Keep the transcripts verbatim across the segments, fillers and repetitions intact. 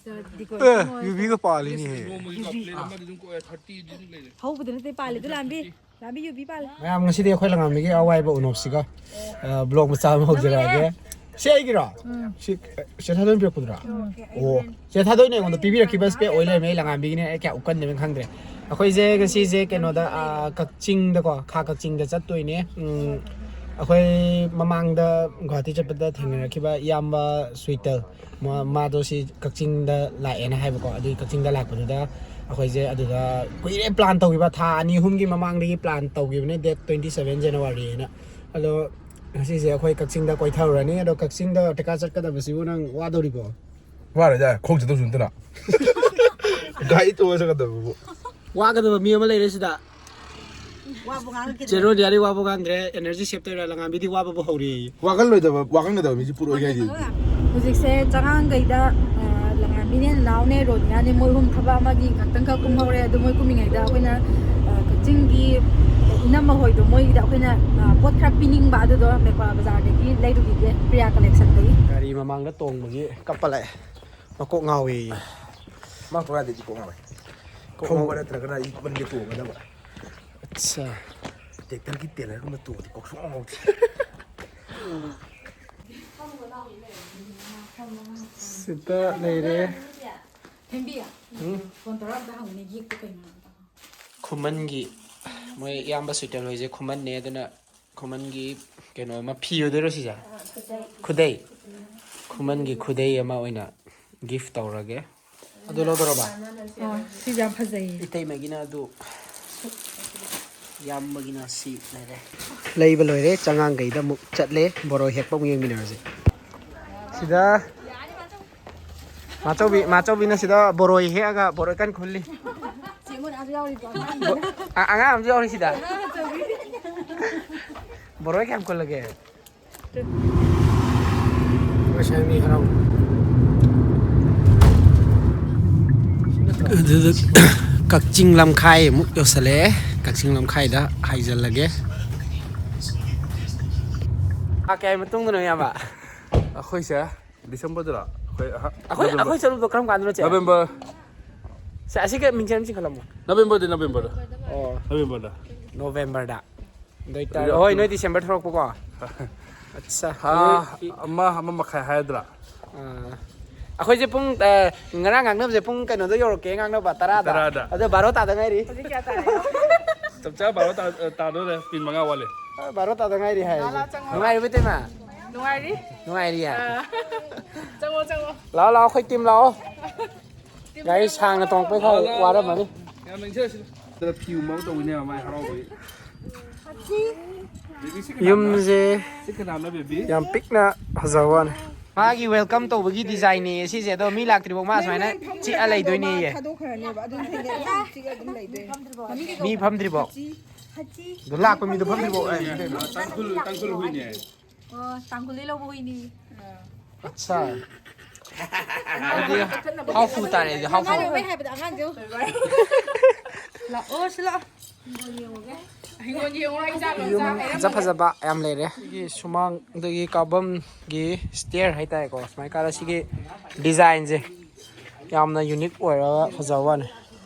ꯑꯦ, ꯌꯨꯕꯤꯒ ꯄꯥꯜꯂꯤꯅꯦꯍꯦ꯫ ꯅꯣꯡꯃꯒꯤ cup plate ꯑꯃꯗ ꯑꯗꯨꯝ ꯀꯣꯛꯑꯦ, ꯊꯥꯔꯇꯤꯗꯤ ꯑꯗꯨꯝ ꯂꯩꯔꯦ꯫ ꯍꯧꯕꯗ ꯅꯠꯇꯦ ꯄꯥꯜꯂꯤꯗꯣ, ꯂꯥꯝꯕꯤ꯫ ꯂꯥꯝꯕꯤ ꯌꯨꯕꯤ ꯄꯥꯜꯂꯤ꯫ ꯃꯌꯥꯝ, ꯉꯁꯤꯗꯤ ꯑꯩꯈꯣꯏ ꯂꯉꯥꯟꯕꯤꯒꯤ ꯑꯋꯥꯏꯕ ꯎꯅꯣꯞꯁꯤꯒ, ꯑ, ꯕ꯭ꯂꯣꯛ ꯃꯆꯥ ꯑꯃ ꯍꯧꯖꯔꯛꯑꯒꯦ꯫ ꯁꯤ ꯑꯩꯒꯤꯔꯣ? ꯁꯤ, ꯑ, ꯆꯦ ꯊꯥꯗꯣꯏꯅ ꯄꯤꯔꯛꯄꯗꯨꯔꯣ? ꯑꯣ, ꯆꯦ ꯊꯥꯗꯣꯏꯅ ꯑꯩꯉꯣꯟꯗ ꯄꯤꯕꯤꯔꯛꯈꯤꯕ ꯁ꯭ꯄꯦꯛ ꯑꯣꯏ ꯂꯩꯔꯝꯃꯦ꯫ ꯑꯩ ꯂꯉꯥꯟꯕꯤꯒꯤꯅꯦ, ꯑꯩ ꯀꯌꯥ ꯎꯀꯟꯗꯕꯅ ꯈꯪꯗ꯭ꯔꯦ꯫ ꯑꯩꯈꯣꯏꯁꯦ ꯉꯁꯤꯁꯦ ꯀꯩꯅꯣꯗ, ꯑ, ꯀꯛꯆꯤꯡꯗꯀꯣ, ꯈꯥ ꯀꯛꯆꯤꯡꯗ ꯆꯠꯇꯣꯏꯅꯦ꯫ ꯎꯝ, ꯑꯩꯈꯣꯏ ꯃꯃꯥꯡꯗ ꯒꯨꯍꯥꯇꯤ ꯆꯠꯄꯗ ꯊꯦꯡꯅꯔꯛꯈꯤꯕ ꯏꯌꯥꯝꯕ ꯁ꯭ꯋꯤꯇꯜ, ꯃꯥ-, ꯃꯥꯗꯣ ꯁꯤ ꯀꯛꯆꯤꯡꯗ ꯂꯥꯛꯑꯦꯅ ꯍꯥꯏꯕꯀꯣ꯫ ꯑꯗꯨꯒꯤ ꯀꯛꯆꯤꯡꯗ ꯂꯥꯛꯄꯗꯨꯗ ꯑꯩꯈꯣꯏꯁꯦ ꯑꯗꯨꯗ ꯀꯨꯏꯔꯦ ꯄ꯭ꯂꯥꯟ ꯇꯧꯈꯤꯕ, ꯊꯥ ꯑꯅꯤ ꯑꯍꯨꯝꯒꯤ ꯃꯃꯥꯡꯗꯒꯤ ꯄ꯭ꯂꯥꯟ ꯇꯧꯈꯤꯕꯅꯦ, date twenty seven January ꯍꯥꯏꯅ꯫ ꯑꯗꯣ ꯉꯁꯤꯁꯦ ꯑꯩꯈꯣꯏ ꯀꯛꯆꯤꯡꯗ ꯀꯣꯏꯊꯔꯨꯔꯅꯤ꯫ ꯑꯗꯣ ꯀꯛꯆꯤꯡꯗ ꯇꯦꯛꯀꯥ ꯆꯠꯀꯗꯕꯁꯤꯕꯨ ꯅꯪ ꯋꯥꯗꯧꯔꯤꯕꯣ? ꯋꯥꯔꯣꯏꯗ, ꯈꯣꯡ ꯆꯠꯇꯧꯁꯨ ꯅꯠꯇꯅ꯫ ꯒꯥꯔꯤ ꯇꯣꯡꯉ ꯆꯠꯀꯗꯕꯕꯨ꯫ ꯋꯥꯒꯗꯕ ꯃꯤ ꯑꯃ ꯂꯩꯔꯦ ꯁꯤꯗ꯫ ꯋꯥꯕꯨ ꯉꯥꯡꯉꯛꯈꯤꯗ꯭ꯔꯦ꯫ ꯆꯦꯔꯣꯟ ꯌꯥꯔꯤ ꯋꯥꯕꯨ ꯉꯥꯡꯗ꯭ꯔꯦ, energy save ꯇꯧꯔ ꯂꯉꯥꯟꯕꯤꯗꯤ ꯋꯥꯕꯕꯨ ꯍꯧꯔꯦꯌꯦ꯫ ꯋꯥꯒꯜꯂꯣꯏꯗꯕ, ꯋꯥꯒꯟꯒꯗꯕ ꯃꯤꯁꯦ ꯄꯨꯔꯛꯑꯣꯏ ꯍꯥꯏꯁꯦ꯫ ꯍꯧꯖꯤꯛꯁꯦ ꯆꯉꯥꯡꯒꯩꯗ, ꯑ, ꯂꯉꯥꯟꯕꯤꯅꯦ, ꯅꯅꯥꯎꯅꯦ, ꯔꯣꯅꯤꯌꯥꯅꯦ, ꯃꯣꯏ ꯑꯍꯨꯝ ꯊꯕꯛ ꯑꯃꯒꯤ ꯉꯥꯛꯇꯪꯈꯛ ꯀꯨꯝꯍꯧꯔꯦ꯫ ꯑꯗꯣ ꯃꯣꯏ ꯀꯨꯝꯃꯤꯉꯩꯗ ꯑꯩꯈꯣꯏꯅ, ꯑ, ꯀꯛꯆꯤꯡꯒꯤ ꯏꯅꯝꯃ ꯍꯣꯏꯗꯣ, ꯃꯣꯏꯒꯤꯗ ꯑꯩꯈꯣꯏꯅ, ꯑ, ꯄꯣꯠ ꯈꯔ ꯄꯤꯅꯤꯡꯕ, ꯑꯗꯨꯗꯣ ꯃꯦꯀ꯭ꯋꯥ ꯕꯖꯥꯔꯗꯒꯤ ꯂꯩꯔꯨꯈꯤꯒꯦ, ꯄ꯭ꯔꯤꯌꯥ ꯀꯂꯦꯛꯁꯟꯗꯒꯤ꯫ ꯒꯥꯔꯤ ꯃꯃꯥꯡꯗ ꯇꯣꯡꯕꯒꯤ ꯀꯞꯄ ꯂꯥꯛꯑꯦ꯫ ꯃꯀꯣꯛ ꯉꯥꯎꯋꯦꯌꯦ꯫ ꯃꯥ ꯀꯗꯥꯏꯗꯒꯤ ꯀꯣꯛ ꯉꯥꯎꯋꯦ? ꯀꯣꯛ ꯊꯧꯕ ꯉꯥꯎ- ꯅꯠꯇ꯭ꯔꯒꯅ ꯑꯩ ꯃꯅꯤꯡꯗ ꯇꯣꯡꯒꯗꯕ꯫ ꯑꯠꯆꯥ꯫ ꯇ꯭ꯔꯦꯛꯇꯔꯒꯤ ꯇꯦꯂꯔꯒꯨꯝꯕ ꯇꯣꯡꯉꯗꯤ ꯀꯣꯛ ꯁꯨꯡꯉꯥꯎ ꯉꯥꯎꯗꯦ꯫ ꯁꯤꯗ ꯂꯩꯔꯦ꯫ ꯎꯝ? ꯈꯨꯃꯟꯒꯤ, ꯃꯣꯏ ꯏꯌꯥꯝꯕ ꯁ꯭ꯋꯤꯇꯦꯜ ꯍꯣꯏꯁꯦ ꯈꯨꯃꯟꯅꯦ, ꯑꯗꯨꯅ ꯈꯨꯃꯟꯒꯤ ꯀꯩꯅꯣ ꯑꯃ, ꯐꯤ ꯑꯣꯏꯗꯣꯏꯔꯣ ꯁꯤꯁꯦ? ꯈꯨꯗꯩ꯫ ꯈꯨꯃꯟꯒꯤ ꯈꯨꯗꯩ ꯑꯃ ꯑꯣꯏꯅ gift ꯇꯧꯔꯒꯦ꯫ ꯑꯗꯨ ꯂꯧꯗꯣꯔꯕ? ꯑꯣ, ꯁꯤꯁꯦ ꯌꯥꯝ ꯐꯖꯩꯌꯦ꯫ ꯏꯇꯩꯃꯒꯤꯅ ꯑꯗꯨ, ꯏꯌꯥꯝꯕꯒꯤꯅ ꯁꯤ ꯂꯩꯔꯦ꯫ ꯂꯩꯕ ꯂꯣꯏꯔꯦ, ꯆꯉꯥꯡꯒꯩꯗ ꯑꯃꯨꯛ ꯆꯠꯂꯦ, ꯕꯣꯔꯣꯏ ꯍꯦꯛꯄ ꯑꯃꯨꯛ ꯌꯦꯡꯃꯤꯟꯅꯔꯁꯦ꯫ ꯁꯤꯗ ꯃꯥꯆꯧꯕꯤ, ꯃꯥꯆꯧꯕꯤꯅ ꯁꯤꯗ ꯕꯣꯔꯣꯏ ꯍꯦꯛꯑꯒ ꯕꯣꯔꯣꯏ ꯀꯟꯅ ꯈꯨꯜꯂꯤ꯫ ꯆꯦ ꯃꯣꯅꯥꯁꯨ ꯌꯥꯎꯔꯤꯀꯣ, ꯑꯉꯥꯡ꯫ ꯕꯣ-, ꯑ-, ꯑꯉꯥꯡ ꯑꯃꯁꯨ ꯌꯥꯎꯔꯤ ꯁꯤꯗ꯫ ꯑꯉꯥꯡ ꯑꯆꯧꯕꯤ꯫ ꯕꯣꯔꯣꯏ ꯀꯌꯥꯝ ꯈꯨꯜꯂꯒꯦ? ꯉꯁꯥꯏ ꯃꯤ ꯍꯔꯥꯎ꯫ ꯑꯗꯨꯗ ꯀꯛꯆꯤꯡ ꯂꯝꯈꯥꯏ ꯑꯃꯨꯛ ꯌꯧꯁꯜꯂꯛꯑꯦ꯫ ꯀꯛꯆꯤꯡ ꯂꯝꯈꯥꯏꯗ ꯍꯥꯏꯖꯜꯂꯒꯦ꯫ ꯊꯥ ꯀꯌꯥꯒꯤ ꯃꯇꯨꯡꯗꯅꯣ, ꯏꯌꯥꯝꯕ? ꯑꯩꯈꯣꯏꯁꯦ ꯗꯤꯁꯦꯝꯕꯔꯗꯔꯣ? ꯑꯩꯈꯣꯏ ꯑꯩꯈꯣꯏ ꯆꯠꯂꯨꯕꯗꯣ ꯀꯔꯝ ꯀꯥꯟꯗꯅꯣ, ꯆꯦ? ꯅꯕꯦꯝꯕꯔ꯫ ꯁꯦ, ꯑꯁꯤꯒ ꯃꯤꯡꯁꯦꯜ ꯑꯃ ꯆꯤꯡꯈꯠꯂꯝꯃꯣ꯫ ꯅꯕꯦꯝꯕꯔꯗꯤ ꯅꯕꯦꯝꯕꯔꯗ꯫ ꯑꯣ, ꯅꯕꯦꯝꯕꯔꯗ꯫ ꯅꯣꯕꯦꯝꯕꯔꯗ꯫ ꯑꯗꯨ ꯑꯣꯏꯇꯥꯔꯗꯤ, ꯍꯣꯏ, ꯅꯣꯏ ꯗꯤꯁꯦꯝꯕꯔ ꯊꯣꯛꯂꯛꯄꯀꯣ꯫ ꯑꯠꯆꯥ꯫ ꯊꯥ ꯑꯃ, ꯑꯃ ꯃꯈꯥꯏ ꯍꯥꯏꯒꯗ꯭ꯔꯥ? ꯑꯥ꯫ ꯑꯩꯈꯣꯏꯁꯦ ꯄꯨꯡ, ꯑ, ꯉꯔꯥꯡ ꯉꯥꯡꯅꯕꯁꯦ ꯄꯨꯡ ꯀꯩꯅꯣꯗ ꯌꯧꯔꯛꯀꯦ ꯉꯥꯡꯅꯕ, ꯇꯔꯥꯗ꯫ ꯇꯔꯥꯗ꯫ ꯑꯗꯣ ꯕꯥꯔꯣ ꯇꯥꯗ ꯉꯥꯏꯔꯤ꯫ ꯍꯧꯖꯤꯛ ꯀꯌꯥ ꯇꯥꯔꯦ? ꯆꯞ ꯆꯥ ꯕꯥꯔꯣ ꯇꯥ-, ꯇꯥꯗꯣꯔꯦ, ꯄꯤꯟ ꯃꯉꯥ ꯋꯥꯠꯂꯤ꯫ ꯑ, ꯕꯥꯔꯣ ꯇꯥꯗ ꯉꯥꯏꯔꯤ ꯍꯥꯏ꯫ ꯂꯥ, ꯂꯥ, ꯆꯪꯉꯣ꯫ ꯅꯨꯡꯉꯥꯏꯔꯤꯕꯣ, ꯏꯇꯩꯃ? ꯅꯨꯡꯉꯥꯏꯔꯤ꯫ ꯅꯨꯡꯉꯥꯏꯔꯤꯌꯦ? ꯑ, ꯆꯪꯉꯣ, ꯆꯪꯉꯣ꯫ ꯂꯥꯛꯑꯣ, ꯂꯥꯛꯑꯣ, ꯑꯩꯈꯣꯏ ꯇꯤꯝ ꯂꯥꯛꯑꯣ꯫ ꯒꯥꯔꯤ ꯁꯥꯡꯅ ꯇꯣꯡꯉꯛꯄꯩ ꯈꯔ ꯋꯥꯔꯝꯃꯅꯤ꯫ ꯌꯥꯝ ꯅꯤꯡꯖꯔꯁꯤ꯫ ꯐꯤꯒꯨꯝꯕ ꯑꯃ ꯇꯧꯕꯅꯦꯕ ꯃꯥꯏ ꯍꯔꯥꯎꯕꯒꯤ꯫ ꯕꯦꯕꯤ ꯁꯤ ꯀꯅꯥꯅꯣ? ꯌꯨꯝꯁꯦ ꯁꯤ ꯀꯅꯥꯅꯣ, ꯕꯦꯕꯤ? ꯌꯥꯝ ꯄꯤꯛꯅ ꯐꯖꯕ ꯋꯥꯅꯤ꯫ ꯃꯥꯒꯤ ꯋꯦꯜꯀꯝ ꯇꯧꯕꯒꯤ ꯗꯤꯖꯥꯏꯟꯅꯦ ꯁꯤꯁꯦ, ꯑꯗꯣ ꯃꯤ ꯂꯥꯛꯇ꯭ꯔꯤꯐꯥꯎ ꯃꯥ ꯁꯨꯃꯥꯏꯅ ꯆꯤꯛꯑ ꯂꯩꯗꯣꯏꯅꯦꯌꯦ꯫ ꯊꯥꯗꯣꯛꯈ꯭ꯔꯅꯦꯕ, ꯑꯗꯨꯝ ꯊꯦꯡꯅ ꯑꯗꯨꯝ ꯆꯤꯛꯑ ꯑꯗꯨꯝ ꯂꯩꯗꯣꯏꯅꯦ꯫ ꯃꯃꯤꯡ ꯀꯩ ꯃꯤ ꯀꯧꯕ? ꯐꯝꯗ꯭ꯔꯤꯕꯣ? ꯍꯆꯤ, ꯍꯆꯤ꯫ ꯑꯗꯣ ꯂꯥꯛꯄ ꯃꯤꯗꯣ ꯐꯝꯗ꯭ꯔꯤꯕꯣ? ꯑꯦ, ꯇꯥꯡꯈꯨꯜ, ꯇꯥꯡꯈꯨꯜ ꯍꯨꯏꯅꯦ꯫ ꯑꯣ, ꯇꯥꯡꯈꯨꯜꯗꯩ ꯂꯧꯕ ꯍꯨꯏꯅꯤ꯫ ꯑꯠꯁꯥ꯫ ꯑꯗꯨꯗꯤ ꯍꯥꯎꯐꯨ ꯇꯥꯔꯦ, ꯑꯗꯨꯗꯤ ꯍꯥꯎꯐꯨ꯫ ꯃꯥꯅ ꯍꯨꯏ ꯍꯥꯏꯕꯗ ꯑꯉꯥꯡꯁꯦ ꯂꯥꯛꯑꯣ, ꯁꯤ ꯂꯥꯛꯑꯣ꯫ ꯍꯤꯡꯒꯣꯜ ꯌꯦꯡꯉꯨꯒꯦ꯫ ꯍꯤꯡꯒꯣꯜ ꯌꯦꯡꯉꯨ ꯍꯥꯏ ꯖꯥꯠꯂꯣ? ꯌꯨꯝ ꯐꯖ ꯐꯖꯕ ꯌꯥꯝ ꯂꯩꯔꯦ꯫ ꯁꯤꯒꯤ ꯁꯨꯃꯥꯡꯗꯒꯤ ꯀꯥꯐꯝꯒꯤ ꯁ꯭ꯇꯦꯌꯔ ꯍꯥꯏꯇꯥꯔꯦꯀꯣ, ꯁꯨꯃꯥꯏꯅ ꯀꯥꯔ ꯁꯤꯒꯤ ꯗꯤꯖꯥꯏꯟꯁꯦ ꯌꯥꯝꯅ ꯌꯨꯅꯤꯛ ꯑꯣꯏꯔꯒ ꯐꯖꯕ ꯋꯥꯅꯤ꯫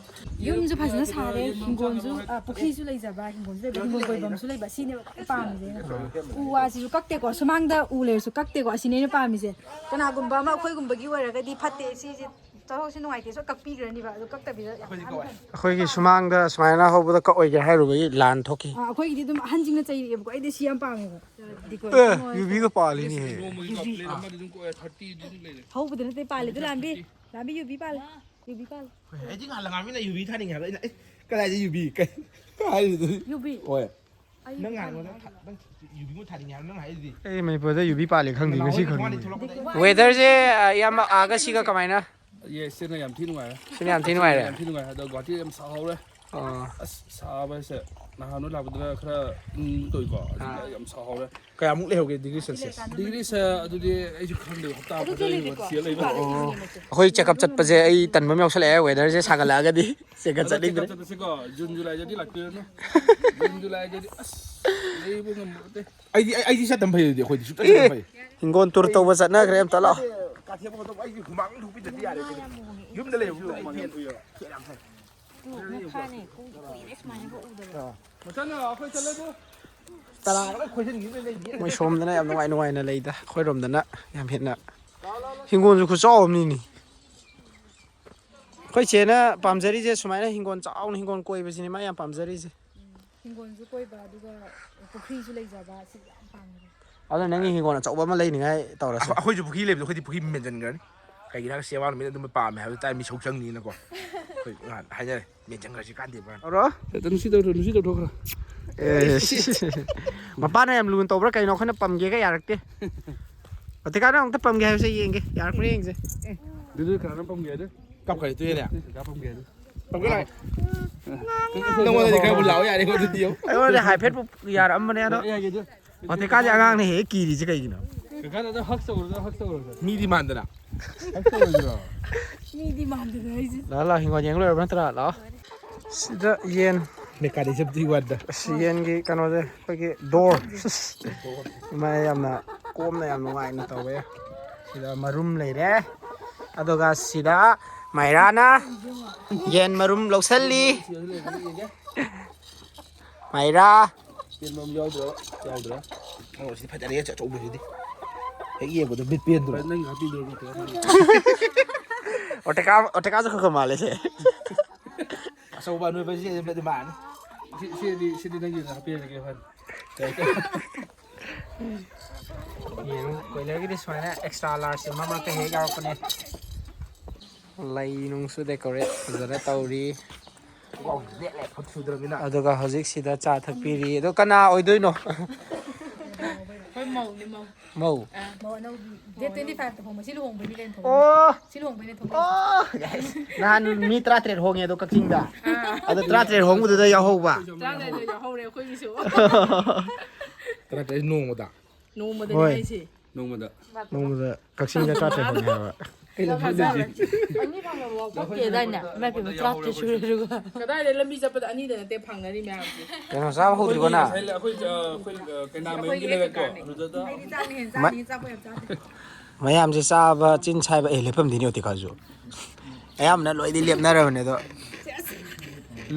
ꯌꯨꯝꯁꯨ ꯐꯖꯅ ꯁꯥꯔꯦ, ꯍꯤꯡꯒꯣꯜꯁꯨ, ꯑ, ꯄꯨꯈ꯭ꯔꯤꯁꯨ ꯂꯩꯖꯕ, ꯍꯤꯡꯒꯣꯜꯁꯨ ꯂꯩꯕ, ꯍꯤꯡꯒꯣꯜ ꯀꯣꯏꯐꯝꯁꯨ ꯂꯩꯕ, ꯁꯤꯅꯦꯕ ꯈ꯭ꯋꯥꯏ ꯄꯥꯝꯃꯤꯁꯦ ꯑꯩꯅ꯫ ꯎ ꯋꯥꯁꯤꯁꯨ ꯀꯛꯇꯦꯀꯣ, ꯁꯨꯃꯥꯡꯗ ꯎ ꯂꯩꯔꯁꯨ ꯀꯛꯇꯦꯀꯣ, ꯑꯁꯤꯅꯦ ꯑꯩꯅ ꯄꯥꯝꯃꯤꯁꯦ꯫ ꯀꯅꯥꯒꯨꯝꯕ ꯑꯃ ꯑꯩꯈꯣꯏꯒꯨꯝꯕꯒꯤ ꯑꯣꯏꯔꯒꯗꯤ ꯐꯠꯇꯦ, ꯁꯤꯁꯦ ꯆꯠꯊꯣꯛꯁꯤ ꯅꯨꯡꯉꯥꯏꯇꯦ, ꯁꯣꯏ ꯀꯛꯄꯤꯈ꯭ꯔꯅꯤꯕ, ꯑꯗꯨ ꯀꯛꯇꯕꯤꯗ ꯌꯥꯝ ꯅꯥꯟꯅ ꯊꯝꯃꯦ꯫ ꯑꯩꯈꯣꯏꯒꯤ ꯁꯨꯃꯥꯡꯗ ꯁꯨꯃꯥꯏꯅ ꯍꯧꯕꯗ ꯀꯛꯑꯣꯏꯒꯦ ꯍꯥꯏꯔꯨꯕꯒꯤ ꯂꯥꯟ ꯊꯣꯛꯈꯤ꯫ ꯑ, ꯑꯩꯈꯣꯏꯒꯤꯗꯤ ꯑꯗꯨꯝ ꯑꯍꯟꯁꯤꯡꯅ ꯆꯩꯔꯛꯑꯦꯕꯀꯣ, ꯑꯩꯗꯤ ꯁꯤ ꯌꯥꯝ ꯄꯥꯝꯃꯦꯕ꯫ ꯗꯦꯀꯣꯔꯦꯁꯟ ꯑꯦ, ꯑꯣꯏꯔꯁꯨ꯫ ꯌꯨꯕꯤꯒ ꯄꯥꯜꯂꯤꯅꯦꯍꯦ꯫ ꯅꯣꯡꯃꯒꯤ ꯀꯞ ꯄ꯭ꯂꯦꯠ ꯑꯃꯗꯤ ꯑꯗꯨꯝ ꯀꯣꯛꯑꯦ, ꯊꯥꯔꯇꯤ ꯑꯗꯨꯝ ꯂꯩꯔꯦ꯫ ꯍꯧꯕꯗ ꯅꯠꯇꯦ ꯄꯥꯜꯂꯤꯗꯣ, ꯂꯥꯝꯕꯤ꯫ ꯂꯥꯝꯕꯤ ꯌꯨꯕꯤ ꯄꯥꯜꯂꯦ꯫ ꯌꯨꯕꯤ ꯄꯥꯜꯂꯦ꯫ ꯍꯣꯏ, ꯑꯩꯗꯤ ꯉꯍꯥꯟ ꯂꯪꯉꯥꯃꯤꯅ ꯌꯨꯕꯤ ꯊꯥꯅꯤꯡꯉꯦ ꯍꯥꯏꯕ ꯑꯩꯅ, "ꯑꯦ, ꯀꯗꯥꯏꯗ ꯌꯨꯕꯤ? ꯀꯩ, ꯀꯩ ꯍꯥꯏꯔꯤꯗꯨꯗꯤ?" ꯌꯨꯕꯤ꯫ ꯍꯣꯏ꯫ ꯑꯩ ꯅꯪ ꯌꯨꯕꯤ ꯉꯍꯥꯟ ꯄꯥꯜꯂꯦ꯫ ꯑꯩꯉꯣꯟꯗ ꯊꯥ-, ꯅꯪ ꯌꯨꯕꯤꯃꯨꯛ ꯊꯥꯅꯤꯡꯉꯦ ꯍꯥꯏꯕ ꯅꯪ ꯍꯥꯏꯗꯨꯗꯤ꯫ ꯑꯩ ꯃꯅꯤꯄꯨꯔꯗ ꯌꯨꯕꯤ ꯄꯥꯜꯂꯤ ꯈꯪꯗꯦ, ꯉꯁꯤ ꯈꯪꯉꯤ꯫ ꯋꯦꯗꯔꯁꯦ, ꯑ, ꯏꯌꯥꯝꯕ, ꯑꯥꯒ ꯁꯤꯒ ꯀꯃꯥꯏꯅ? ꯌꯦ, ꯁꯤꯅ ꯌꯥꯝ ꯊꯤ ꯅꯨꯡꯉꯥꯏꯔꯦ꯫ ꯁꯤꯅ ꯌꯥꯝ ꯊꯤ ꯅꯨꯡꯉꯥꯏꯔꯦ? ꯌꯥꯝ ꯊꯤ ꯅꯨꯡꯉꯥꯏꯔꯦ꯫ ꯑꯗꯣ ꯒꯨꯍꯥꯇꯤꯗ ꯌꯥꯝ ꯁꯥꯍꯧꯔꯦ꯫ ꯑꯣ꯫ ꯑꯁ, ꯁꯥꯕ ꯍꯥꯏꯁꯦ ꯅꯍꯥꯟ ꯅꯣꯏ ꯂꯥꯛꯄꯗꯨꯅ ꯈꯔ ꯏꯪ ꯇꯧꯏꯀꯣ꯫ ꯍꯧꯖꯤꯛꯅ ꯑꯥ꯫ ꯌꯥꯝ ꯁꯥꯍꯧꯔꯦ꯫ ꯀꯌꯥꯃꯨꯛ ꯂꯩꯍꯧꯒꯦ ꯗꯤꯒ꯭ꯔꯤ ꯁꯦꯜꯁꯤꯌꯁ? ꯗꯤꯒ꯭ꯔꯤꯁꯦ ꯑꯗꯨꯗꯤ ꯑꯩꯁꯨ ꯈꯪꯗꯦ, ꯍꯞꯇꯥ ꯑꯃ ꯈꯛꯇ ꯂꯩꯕ ꯆꯦ ꯂꯩꯕ꯫ ꯑꯣ꯫ ꯑꯩꯈꯣꯏ ꯆꯦꯛꯀꯞ ꯆꯠꯄꯁꯦ ꯑꯩ ꯇꯟꯕ ꯑꯃ ꯌꯥꯎꯁꯜꯂꯛꯑꯦ, ꯋꯦꯗꯔꯁꯦ ꯁꯥꯒꯠꯂꯛꯑꯒꯗꯤ ꯆꯦꯛꯀꯞ ꯑꯗꯣ ꯆꯠꯅꯤꯡꯗ꯭ꯔꯦ꯫ ꯆꯦꯛꯀꯞ ꯆꯠꯄꯁꯦꯀꯣ, ꯖꯨꯟ ꯖꯨꯂꯥꯏꯗꯗꯤ ꯂꯥꯛꯄꯤꯔꯅꯨ꯫ ꯖꯨꯟ ꯖꯨꯂꯥꯏꯗꯗꯤ ꯑꯁ, ꯂꯩꯕ ꯉꯝꯃꯣꯏ꯫ ꯑꯩꯗꯤ, ꯑꯩ, ꯑꯩꯗꯤ ꯆꯠꯇꯝ ꯐꯩ ꯑꯗꯨꯗꯤ, ꯑꯩꯈꯣꯏꯗꯤ ꯁꯨꯡꯆꯠ ꯑꯦ, ꯆꯠꯇꯝ ꯐꯩ꯫ ꯍꯤꯡꯒꯣꯜ ꯇꯨꯔ ꯇꯧꯕ ꯆꯠꯅꯈ꯭ꯔꯦ, ꯑꯝꯇ ꯂꯥꯛꯑꯣ꯫ ꯀꯥꯊꯦꯛꯄ ꯈꯣꯠꯇꯣꯛꯄ ꯑꯩꯒꯤ ꯍꯨꯃꯥꯡ ꯊꯣꯛꯄꯤꯗ꯭ꯔꯗꯤ ꯌꯥꯔꯦ꯫ ꯌꯨꯝꯗ ꯂꯩꯕꯗꯣ ꯑꯩ ꯐꯦꯟ ꯎꯏꯌꯦꯕ꯫ ꯐꯦꯟ ꯌꯥꯝ ꯊꯥꯏ꯫ ꯃꯈꯥꯅꯦ, ꯀꯨꯏꯔꯦ ꯁꯨꯃꯥꯏꯅꯒ ꯎꯗꯕ꯫ ꯃꯊꯪꯅ ꯑꯩꯈꯣꯏ ꯆꯠꯂꯒꯦ꯫ ꯇꯔꯥꯒ ꯂꯣꯏ ꯈꯣꯏꯖꯤꯟꯈꯤꯗꯣꯏꯅꯦ꯫ ꯃꯣꯏ ꯁꯣꯝꯗꯅ ꯌꯥꯝ ꯅꯨꯡꯉꯥꯏ ꯅꯨꯡꯉꯥꯏꯅ ꯂꯩꯗ, ꯑꯩꯈꯣꯏꯔꯣꯝꯗꯅ ꯌꯥꯝ ꯍꯦꯟꯅ ꯍꯤꯡꯒꯣꯜꯁꯨ ꯈꯨꯆꯥꯎ ꯑꯃꯅꯤꯅꯤ꯫ ꯑꯩꯈꯣꯏ ꯆꯦꯅ ꯄꯥꯝꯖꯔꯤꯁꯦ ꯁꯨꯃꯥꯏꯅ ꯍꯤꯡꯒꯣꯜ ꯆꯥꯎꯅ ꯍꯤꯡꯒꯣꯜ ꯀꯣꯏꯕꯁꯤꯅꯦ ꯃꯥ ꯌꯥꯝ ꯄꯥꯝꯖꯔꯤꯁꯦ꯫ ꯍꯤꯡꯒꯣꯜꯁꯨ ꯀꯣꯏꯕ, ꯑꯗꯨꯒ ꯄꯨꯈ꯭ꯔꯤꯁꯨ ꯂꯩꯖꯕ, ꯁꯤ ꯌꯥꯝ ꯄꯥꯝꯃꯦ꯫ ꯑꯗꯣ ꯅꯪꯒꯤ ꯍꯤꯡꯒꯣꯜ ꯑꯆꯧꯕ ꯑꯃ ꯂꯩꯅꯤꯉꯥꯏ ꯇꯧꯔꯁꯦ꯫ ꯑꯩꯈꯣꯏꯁꯨ ꯄꯨꯈ꯭ꯔꯤ ꯂꯩꯕꯗꯣ ꯑꯩꯈꯣꯏꯗꯤ ꯄꯨꯈ꯭ꯔꯤ ꯃꯦꯟꯁꯤꯟꯈ꯭ꯔꯅꯤ꯫ ꯀꯩꯒꯤꯅꯣ ꯍꯥꯏꯔꯒ ꯁꯦꯕꯥ ꯅꯨꯃꯤꯠ ꯑꯗꯨꯝ ꯄꯥꯝꯃꯦ ꯍꯥꯏꯕ ꯇꯥꯏ, ꯃꯤꯁꯧ ꯆꯪꯅꯤꯅꯀꯣ꯫ ꯑꯩꯈꯣꯏ ꯅꯍꯥꯟ ꯍꯥꯏꯅꯔꯦ, ꯃꯦꯟꯁꯤꯟꯈ꯭ꯔꯁꯤ ꯀꯥꯟꯗꯦ ꯚꯥꯏ꯫ ꯇꯧꯔꯣ꯫ ꯍꯦꯛꯇ ꯅꯨꯡꯁꯤ ꯇꯧꯊꯣꯛ, ꯅꯨꯡꯁꯤ ꯇꯧꯊꯣꯛꯈ꯭ꯔꯣ꯫ ꯑꯦ, ꯃꯄꯥꯅ ꯌꯥꯝ ꯂꯨꯅ ꯇꯧꯕ꯭ꯔꯥ ꯀꯩꯅꯣ, ꯑꯩꯈꯣꯏꯅ ꯄꯝꯒꯦꯒ ꯌꯥꯔꯛꯇꯦ꯫ ꯑꯇꯤꯀꯥꯅ ꯑꯃꯨꯛꯇ ꯄꯝꯒꯦ ꯍꯥꯏꯕꯁꯦ ꯌꯦꯡꯒꯦ, ꯌꯥꯔꯛꯄ꯭ꯔꯥ ꯌꯦꯡꯁꯦ꯫ ꯑꯗꯨꯗꯤ ꯀꯅꯥꯅꯣ ꯄꯝꯒꯦ ꯍꯥꯏꯗꯣ? ꯀꯞꯈ꯭ꯔꯦ, ꯇꯨꯌꯦꯅꯦ꯫ ꯀꯅꯥ ꯄꯝꯒꯦ ꯍꯥꯏꯗꯣ? ꯄꯝꯒꯦ ꯂꯥꯛꯑꯣ꯫ ꯅꯪꯉꯣꯟꯗꯗꯤ ꯈꯔꯕꯨ ꯂꯥꯛꯑꯣ ꯌꯥꯔꯦ, ꯑꯩꯉꯣꯟꯗꯗꯤ ꯌꯦꯡꯉꯨ꯫ ꯑꯩꯉꯣꯟꯗꯗꯤ ꯍꯥꯏꯐꯦꯠꯄꯨ ꯌꯥꯔꯛꯑꯝꯕꯅꯦ ꯑꯗꯣ꯫ ꯑꯩ ꯍꯥꯏꯒꯦ ꯑꯗꯨ꯫ ꯑꯇꯤꯀꯥꯁꯦ ꯑꯉꯥꯡꯅ ꯍꯦꯛ ꯍꯦꯛ ꯀꯤꯔꯤꯁꯦ ꯀꯩꯒꯤꯅꯣ? ꯀꯀꯥꯅ ꯑꯗꯨ ꯍꯛ ꯇꯧꯔꯨꯔꯣ, ꯍꯛ ꯇꯧꯔꯨꯔꯣ꯫ ꯃꯤꯗꯤ ꯃꯥꯟꯗꯅ꯫ ꯍꯛ ꯇꯧꯔꯨꯔꯣ꯫ ꯃꯤꯗꯤ ꯃꯥꯟꯗꯅ ꯍꯥꯏꯁꯦ꯫ ꯂꯥꯛꯑꯣ, ꯂꯥꯛꯑꯣ, ꯍꯤꯡꯒꯣꯜ ꯌꯦꯡ ꯂꯣꯏꯔꯕ ꯅꯠꯇ꯭ꯔꯥ? ꯂꯥꯛꯑꯣ꯫ ꯁꯤꯗ ꯌꯦꯟ꯫ Mechanism ꯗꯤ ꯋꯥꯠꯇ꯫ ꯑꯁ, ꯌꯦꯟꯒꯤ ꯀꯩꯅꯣꯁꯦ, ꯑꯩꯈꯣꯏꯒꯤ door꯫ ꯃꯥ ꯌꯥꯝꯅ ꯀꯣꯝꯅ, ꯌꯥꯝ ꯅꯨꯡꯉꯥꯏꯅ ꯇꯧꯋꯦ꯫ ꯁꯤꯗ ꯃꯔꯨꯝ ꯂꯩꯔꯦ꯫ ꯑꯗꯨꯒ ꯁꯤꯗ ꯃꯥꯏꯔꯥꯅ ꯌꯦꯟ ꯃꯔꯨꯝ ꯂꯧꯁꯜꯂꯤ꯫ ꯃꯥꯏꯔꯥ꯫ ꯌꯦꯟ ꯃꯔꯨꯝ ꯌꯥꯎꯗ꯭ꯔꯣ? ꯌꯥꯎꯗ꯭ꯔꯦ꯫ ꯑꯣ, ꯁꯤꯗꯤ ꯐꯖꯔꯦ, ꯑꯆꯧꯕꯁꯤꯗꯤ꯫ ꯍꯦꯛ ꯌꯦꯡꯕꯗ ꯃꯤꯠ ꯄꯦꯟꯗ꯭ꯔꯣ? ꯅꯪꯒꯤ ꯍꯥꯞꯄꯤꯗꯣ ꯅꯠꯇ꯭ꯔꯣ? ꯑꯣꯇꯦꯀꯥ-, ꯑꯣꯇꯦꯀꯥꯁꯨ ꯈꯔ ꯈꯔ ꯃꯥꯜꯂꯦ ꯁꯦ꯫ ꯑꯆꯧꯕ ꯑꯅꯣꯏꯕꯁꯤ ꯑꯗꯨꯝ ꯃꯥꯅꯤ꯫ ꯁꯤ-, ꯁꯤꯗꯤ, ꯁꯤꯗꯤ ꯅꯪꯒꯤ ꯑꯣꯏꯅ ꯍꯥꯞꯄꯤꯔꯒꯦ, ꯐꯅꯤ꯫ ꯌꯦꯔꯨꯝ, ꯀꯣꯏꯂꯔꯒꯤꯗꯤ ꯁꯨꯃꯥꯏꯅ extra large ꯑꯃ ꯃꯔꯛꯇ ꯍꯦꯛ ꯌꯥꯎꯔꯛꯄꯅꯦ꯫ ꯂꯩ ꯅꯨꯡꯁꯨ decorate ꯐꯖꯅ ꯇꯧꯔꯤ꯫ ꯋꯥꯎ, ꯅꯦꯠꯂꯦ, ꯈꯨꯠ ꯁꯨꯗ꯭ꯔꯕꯅꯤꯅ꯫ ꯑꯗꯨꯒ ꯍꯧꯖꯤꯛꯁꯤꯗ ꯆꯥ ꯊꯛꯄꯤꯔꯤ꯫ ꯑꯗꯣ ꯀꯅꯥ ꯑꯣꯏꯗꯣꯏꯅꯣ? ꯑꯩꯈꯣꯏ ꯃꯧꯅꯤ, ꯃꯧ꯫ ꯃꯧ? ꯑꯥ, ꯃꯧ ꯑꯅꯧꯕꯤ꯫ Date twenty five ꯇ ꯍꯣꯡꯕ, ꯁꯤ ꯂꯨꯍꯣꯡꯕꯩꯅꯤ ꯀꯩꯅꯣ ꯊꯣꯛꯂꯛꯏꯁꯦ꯫ ꯑꯣ! ꯁꯤ ꯂꯨꯍꯣꯡꯕꯩꯅꯦ ꯊꯣꯛꯂꯛꯏꯁꯦ꯫ ꯑꯣ! Yes꯫ ꯅꯍꯥꯟ ꯃꯤ ꯇꯔꯥꯇꯔꯦꯠ ꯍꯣꯡꯉꯦ ꯑꯗꯣ ꯀꯛꯆꯤꯡꯗ꯫ ꯑꯥ꯫ ꯑꯗꯣ ꯇꯔꯥꯇꯔꯦꯠ ꯍꯣꯡꯕꯗꯨꯗ ꯌꯥꯎꯍꯧꯕ꯫ ꯇꯔꯥꯇꯔꯦꯠꯇ ꯌꯥꯎꯍꯧꯔꯦ ꯑꯩꯈꯣꯏꯒꯤꯁꯨ꯫ ꯇꯔꯥꯇꯔꯦꯠ ꯅꯣꯡꯃꯗ? ꯅꯣꯡꯃꯗꯅꯦ ꯍꯣꯏ꯫ ꯍꯥꯏꯁꯦ꯫ ꯅꯣꯡꯃꯗ꯫ ꯅꯣꯡꯃꯗ ꯀꯛꯆꯤꯡꯗ ꯇꯔꯥꯇꯔꯦꯠ ꯐꯪꯉꯦ ꯍꯥꯏꯕ꯫ ꯀꯩꯅꯣ ꯈꯪꯗꯦ꯫ ꯑꯅꯤ ꯐꯪꯉꯕ ꯄꯣꯛꯇꯦꯗꯥꯏꯅꯦ? ꯏꯃꯥꯏ ꯄꯦꯝꯃ, ꯇꯔꯥꯇꯔꯦꯠ ꯁꯨꯔꯦ ꯑꯗꯨꯒ꯫ ꯀꯗꯥꯏꯗ ꯂꯝꯕꯤ ꯆꯠꯄꯗ ꯑꯅꯤꯗ ꯅꯠꯇꯦ ꯐꯪꯅꯔꯤ ꯃꯌꯥꯝꯁꯦ꯫ ꯀꯩꯅꯣ ꯆꯥꯕ ꯍꯧꯗ꯭ꯔꯤꯕꯣ ꯅꯪ? ꯑꯩꯈꯣꯏ, ꯑ, ꯑꯩꯈꯣꯏ, ꯑ, ꯀꯩꯅꯥ ꯑꯩꯈꯣꯏꯒꯤ ꯃꯌꯨꯝꯒꯤ ꯂꯩꯔꯛꯇꯣ, ꯂꯩꯔꯛꯀꯥꯅꯦ꯫ ꯑꯗꯨꯗ꯫ ꯑꯩꯗꯤ ꯆꯥꯅꯤ ꯍꯦꯟꯅ ꯆꯥꯅꯤ, ꯆꯥꯄꯣꯠ ꯌꯥꯝ ꯆꯥꯗꯦ꯫ ꯃꯌꯥꯝꯁꯦ ꯆꯥꯕ ꯆꯤꯟ ꯁꯥꯏꯕ ꯑꯦ ꯂꯦꯞꯐꯝꯗꯤꯅꯤ ꯌꯣꯇꯤꯀꯥꯁꯨ꯫ ꯑꯌꯥꯝꯕꯅ ꯂꯣꯏꯗꯤ ꯂꯦꯞꯅꯔꯕꯅꯦ ꯑꯗꯣ꯫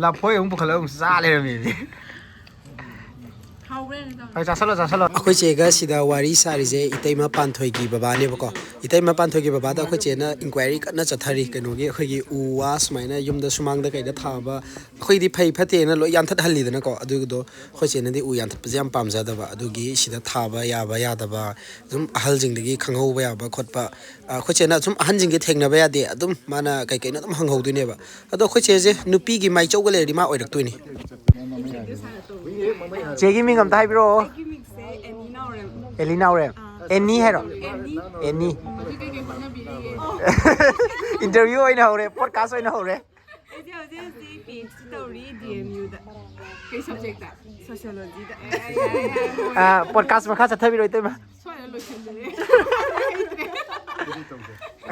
ꯂꯐꯣꯏ ꯑꯃꯨꯛ ꯄꯨꯈꯠꯂꯒ ꯑꯃꯨꯛ ꯆꯥ ꯂꯩꯔꯝꯃꯤꯅꯦ꯫ ꯍꯣꯏ, ꯆꯥꯁꯜꯂꯣ, ꯆꯥꯁꯜꯂꯣ꯫ ꯑꯩꯈꯣꯏ ꯆꯦꯒ ꯁꯤꯗ ꯋꯥꯔꯤ ꯁꯥꯔꯤꯁꯦ ꯏꯇꯩꯃ ꯄꯥꯟꯊꯣꯏꯒꯤ ꯕꯕꯥꯅꯦꯕꯀꯣ꯫ ꯏꯇꯩꯃ ꯄꯥꯟꯊꯣꯏꯒꯤ ꯕꯕꯥꯗ ꯑꯩꯈꯣꯏ ꯆꯦꯅ ꯏꯟꯀ꯭ꯋꯥꯏꯔꯤ ꯀꯟꯅ ꯆꯠꯊꯔꯤ, ꯀꯩꯅꯣꯒꯤ ꯑꯩꯈꯣꯏꯒꯤ ꯎ ꯋꯥ ꯁꯨꯃꯥꯏꯅ ꯌꯨꯝꯗ ꯁꯨꯃꯥꯡꯗ ꯀꯩꯗ ꯊꯥꯕ, ꯑꯩꯈꯣꯏꯗꯤ ꯐꯩ ꯐꯠꯇꯦꯅ ꯂꯣꯏ ꯌꯥꯟꯊꯠꯍꯜꯂꯤꯗꯅꯀꯣ꯫ ꯑꯗꯨꯒꯤꯗꯣ ꯑꯩꯈꯣꯏ ꯆꯦꯅꯗꯤ ꯎ ꯌꯥꯟꯊꯠꯄꯁꯦ ꯌꯥꯝ ꯄꯥꯝꯖꯗꯕ, ꯑꯗꯨꯒꯤ ꯁꯤꯗ ꯊꯥꯕ ꯌꯥꯕ ꯌꯥꯗꯕ ꯑꯗꯨꯝ ꯑꯍꯜꯁꯤꯡꯗꯒꯤ ꯈꯪꯍꯧꯕ ꯌꯥꯕ ꯈꯣꯠꯄ, ꯑꯩꯈꯣꯏ ꯆꯦꯅ ꯁꯨꯝ ꯑꯍꯟꯁꯤꯡꯁꯦ ꯊꯦꯡꯅꯕ ꯌꯥꯗꯦ, ꯑꯗꯨꯝ ꯃꯥꯅ ꯀꯩ ꯀꯩꯅꯣ ꯑꯗꯨꯝ ꯍꯪꯍꯧꯗꯣꯏꯅꯦꯕ꯫ ꯑꯗꯣ ꯑꯩꯈꯣꯏ ꯆꯦꯁꯦ ꯅꯨꯄꯤꯒꯤ ꯃꯥꯏꯆꯧꯒ ꯂꯩꯔꯗꯤ ꯃꯥ ꯑꯣꯏꯔꯛꯇꯣꯏꯅꯤ꯫ ꯆꯦꯒꯤ ꯃꯤꯡ ꯑꯝꯇ ꯍꯥꯏꯕꯤꯔꯛꯑꯣ꯫ ꯑꯩꯒꯤ ꯃꯤꯡꯁꯦ ꯑꯦꯅꯤ ꯅꯥꯎꯔꯦꯝ꯫ ꯑꯦꯂꯤ ꯅꯥꯎꯔꯦꯝ꯫ ꯑꯥ꯫ ꯑꯦꯅꯤ ꯍꯥꯏꯔꯣ? ꯑꯦꯅꯤ꯫ ꯑꯦꯅꯤ꯫ ꯍꯧꯖꯤꯛ ꯀꯩꯀꯩ ꯍꯣꯠꯅꯕꯤꯔꯤꯒꯦ? ꯏꯟꯇꯔꯚꯤꯌꯨ ꯑꯣꯏꯅ ꯍꯧꯔꯦ, ꯄꯣꯗꯀꯥꯁ ꯑꯣꯏꯅ ꯍꯧꯔꯦ꯫ ꯑꯩꯁꯦ ꯍꯧꯖꯤꯛ ꯍꯧꯖꯤꯛ ꯄꯤ ꯑꯩꯆ ꯗꯤ ꯇꯧꯔꯤ ꯗꯤ ꯑꯦꯝ ꯌꯨꯗ꯫ ꯀꯩ ꯁꯕꯖꯦꯛꯇ? ꯁꯣꯁꯤꯌꯣꯂꯣꯖꯤꯗ꯫ ꯑꯥ, ꯄꯣꯗꯀꯥꯁ ꯃꯈꯥ ꯆꯠꯊꯕꯤꯔꯣ ꯏꯇꯩꯃ꯫ ꯁ꯭ꯋꯥꯏꯗ ꯂꯣꯏꯁꯤꯟꯖꯔꯦ꯫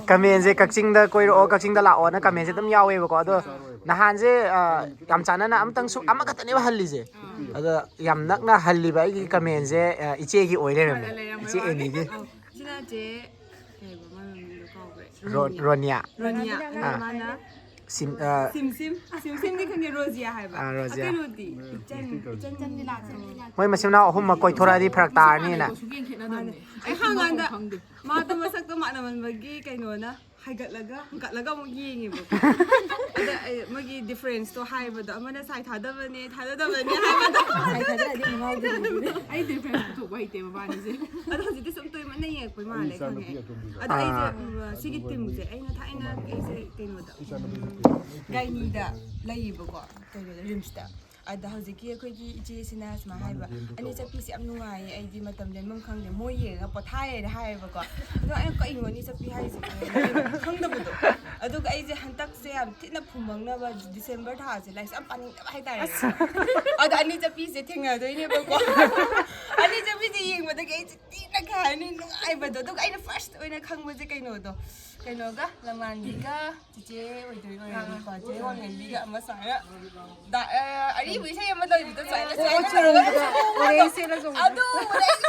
ꯀꯃꯦꯟꯁꯦ ꯀꯛꯆꯤꯡꯗ ꯀꯣꯏꯔꯛꯑꯣ, ꯀꯛꯆꯤꯡꯗ ꯂꯥꯛꯑꯣꯅ ꯀꯃꯦꯟꯁꯦ ꯑꯗꯨꯝ ꯌꯥꯎꯋꯦꯕꯀꯣ꯫ ꯑꯗꯣ ꯅꯍꯥꯟꯁꯦ, ꯑ, ꯌꯥꯝ ꯆꯥꯟꯅꯅ ꯑꯃꯇꯪꯁꯨ ꯑꯃꯈꯛꯇꯅꯦꯕ ꯍꯜꯂꯤꯁꯦ꯫ ꯑꯗꯣ ꯌꯥꯝ ꯅꯛꯅ ꯍꯜꯂꯤꯕ ꯑꯩꯒꯤ ꯀꯃꯦꯟꯁꯦ, ꯑ, ꯏꯆꯦꯒꯤ ꯑꯣꯏ ꯂꯩꯔꯝꯃꯦ꯫ ꯁ꯭ꯋꯥꯏꯗ ꯂꯩꯔꯝꯕ ꯏꯆꯦ ꯋꯥꯅꯤ꯫ ꯑꯦꯅꯤꯒꯤ꯫ ꯑꯣ, ꯁꯤꯅ ꯆꯦ ꯀꯩꯕ ꯃꯥꯏ ꯃꯃꯤꯡꯗꯣ ꯀꯥꯎꯈ꯭ꯔꯦ꯫ ꯔꯣ-, ꯔꯣꯅꯤꯌꯥ꯫ ꯔꯣꯅꯤꯌꯥ꯫ ꯑꯥ꯫ ꯃꯥꯅ ꯁꯤꯝ-, ꯑ, ꯁꯤꯝ ꯁꯤꯝ꯫ ꯁꯤꯝ ꯁꯤꯝꯗꯤ ꯈꯪꯉꯦ, ꯔꯣꯖꯤꯌꯥ ꯍꯥꯏꯕ꯫ ꯑꯥ, ꯔꯣꯖꯤꯌꯥ꯫ ꯑ, ꯀꯩꯅꯣꯗꯤ, ꯏꯆꯟ, ꯏꯆꯟ ꯆꯟꯗꯤꯂꯥ, ꯆꯟꯗꯤꯂꯥ꯫ ꯃꯣꯏ ꯃꯆꯤꯟ ꯃꯅꯥꯎ ꯑꯍꯨꯝꯃꯛ ꯀꯣꯏꯊꯣꯔꯛꯑꯗꯤ ꯐꯔꯛ ꯇꯥꯔꯅꯤꯅ꯫ ꯃꯥꯟꯅꯩ꯫ ꯑꯩ ꯍꯪꯀꯥꯟꯗ ꯃꯥꯗꯣ ꯃꯁꯛꯇꯣ ꯃꯥꯟꯅꯃꯟꯕꯒꯤ ꯀꯩꯅꯣꯅ ꯍꯥꯏꯒꯠꯂꯒ, ꯍꯪꯀꯠꯂꯒ ꯑꯃꯨꯛ ꯌꯦꯡꯉꯦꯕꯀꯣ꯫ ꯑꯗ ꯑꯩ ꯃꯣꯏꯒꯤ ꯗꯤꯐ꯭ꯔꯦꯟꯁꯇꯣ ꯍꯥꯏꯕꯗꯣ, ꯑꯃꯅ ꯁꯥꯏ ꯊꯥꯗꯕꯅꯦ, ꯊꯥꯗꯗꯕꯅꯦ ꯍꯥꯏꯕꯗꯣ꯫ ꯁꯥꯏ ꯊꯥꯗꯔꯗꯤ ꯑꯃꯨꯛ ꯉꯥꯎꯗꯣꯏꯅꯦ꯫ ꯑꯩ ꯗꯤꯐ꯭ꯔꯦꯟꯁ ꯄꯨꯊꯣꯛꯄ ꯍꯩꯇꯦ ꯃꯕꯥꯅꯤꯁꯦ꯫ ꯑꯗꯣ ꯍꯧꯖꯤꯛꯇꯤ ꯁꯨꯝ ꯇꯣꯏꯃꯟꯅ ꯌꯦꯡꯉꯛꯄꯩ ꯃꯥꯜꯂꯦ, ꯈꯪꯉꯦ꯫ ꯑꯗꯣ ꯑꯩꯁꯦ, ꯑꯥ꯫ ꯎꯝ, ꯁꯤꯒꯤ ꯇꯤꯝꯁꯦ ꯑꯩꯅ ꯊꯥꯏꯅ ꯑꯩꯁꯦ ꯀꯩꯅꯣꯗ, ꯎꯝ, ꯒꯥꯏꯅꯤꯗ ꯂꯩꯌꯦꯕꯀꯣ, ꯀꯩꯅꯣꯗ, ꯔꯤꯝꯁꯇ꯫ ꯑꯗ ꯍꯧꯖꯤꯛꯀꯤ ꯑꯩꯈꯣꯏꯒꯤ ꯏꯆꯦꯁꯤꯅ ꯁꯨꯃꯥꯏꯅ ꯍꯥꯏꯕ, "ꯑꯅꯤ ꯆꯠꯄꯤꯁꯦ ꯌꯥꯝ ꯅꯨꯡꯉꯥꯏꯌꯦ, ꯑꯩꯗꯤ ꯃꯇꯝ ꯂꯦꯟꯐꯝ ꯈꯪꯗꯦ, ꯃꯣꯏ ꯌꯦꯡꯉꯒ ꯄꯣꯊꯥꯔꯦꯅ" ꯍꯥꯏꯌꯦꯕꯀꯣ꯫ ꯑꯗꯣ ꯑꯩꯅ, "ꯀꯩꯅꯣ ꯑꯅꯤ ꯆꯠꯄꯤ ꯍꯥꯏꯁꯤꯕꯣ?" ꯈꯪꯗꯕꯗꯣ꯫ ꯑꯗꯨꯒ ꯑꯩꯁꯦ ꯍꯟꯗꯛꯁꯦ ꯌꯥꯝ ꯊꯤꯅ ꯐꯨꯝꯃꯛꯅꯕ ꯗꯤꯁꯦꯝꯕꯔ ꯊꯥꯁꯦ ꯂꯥꯏꯔꯤꯛꯁꯦ ꯌꯥꯝ ꯄꯥꯅꯤꯡꯗꯕ ꯍꯥꯏꯇꯥꯔꯦ꯫ ꯑꯗꯣ ꯑꯅꯤ ꯆꯠꯄꯤꯁꯦ ꯊꯦꯡꯅꯗꯣꯏꯅꯦꯕꯀꯣ꯫ ꯑꯅꯤ ꯆꯠꯄꯤꯁꯦ ꯌꯦꯡꯕꯗꯒꯤ ꯑꯩꯁꯦ ꯊꯤꯅ, ꯀꯩ ꯍꯥꯏꯅꯤ, ꯅꯨꯡꯉꯥꯏꯕꯗꯣ꯫ ꯑꯗꯨꯒ ꯑꯩꯅ ꯐꯥꯔꯁ ꯑꯣꯏꯅ ꯈꯪꯕꯁꯦ ꯀꯩꯅꯣꯗꯣ, ꯀꯩꯅꯣꯒ, ꯂꯝꯉꯥꯟꯕꯤꯒ ꯆꯤꯆꯦ ꯑꯣꯏꯗꯣꯏ ꯑꯣꯏꯔꯝꯅꯤꯀꯣ, ꯆꯦ ꯋꯥꯡꯂꯦꯟꯕꯤꯒ ꯑꯃ ꯁꯨꯃꯥꯏꯅ ꯗ-, ꯑ, ꯑꯔꯤꯕ ꯏꯁꯩ ꯑꯃ ꯂꯩꯕꯗꯣ, ꯁꯨꯃꯥꯏꯅ, ꯑꯣ, ꯁꯨꯃꯥꯏꯅ ꯆꯣꯡꯕꯗꯣ, ꯇꯧꯔꯒ ꯑꯣꯔꯦꯟꯖ ꯁꯦꯠꯂ ꯆꯣꯡꯕꯗꯣ꯫ ꯑꯗꯨ ꯎꯕꯗ ꯑꯩꯁꯦ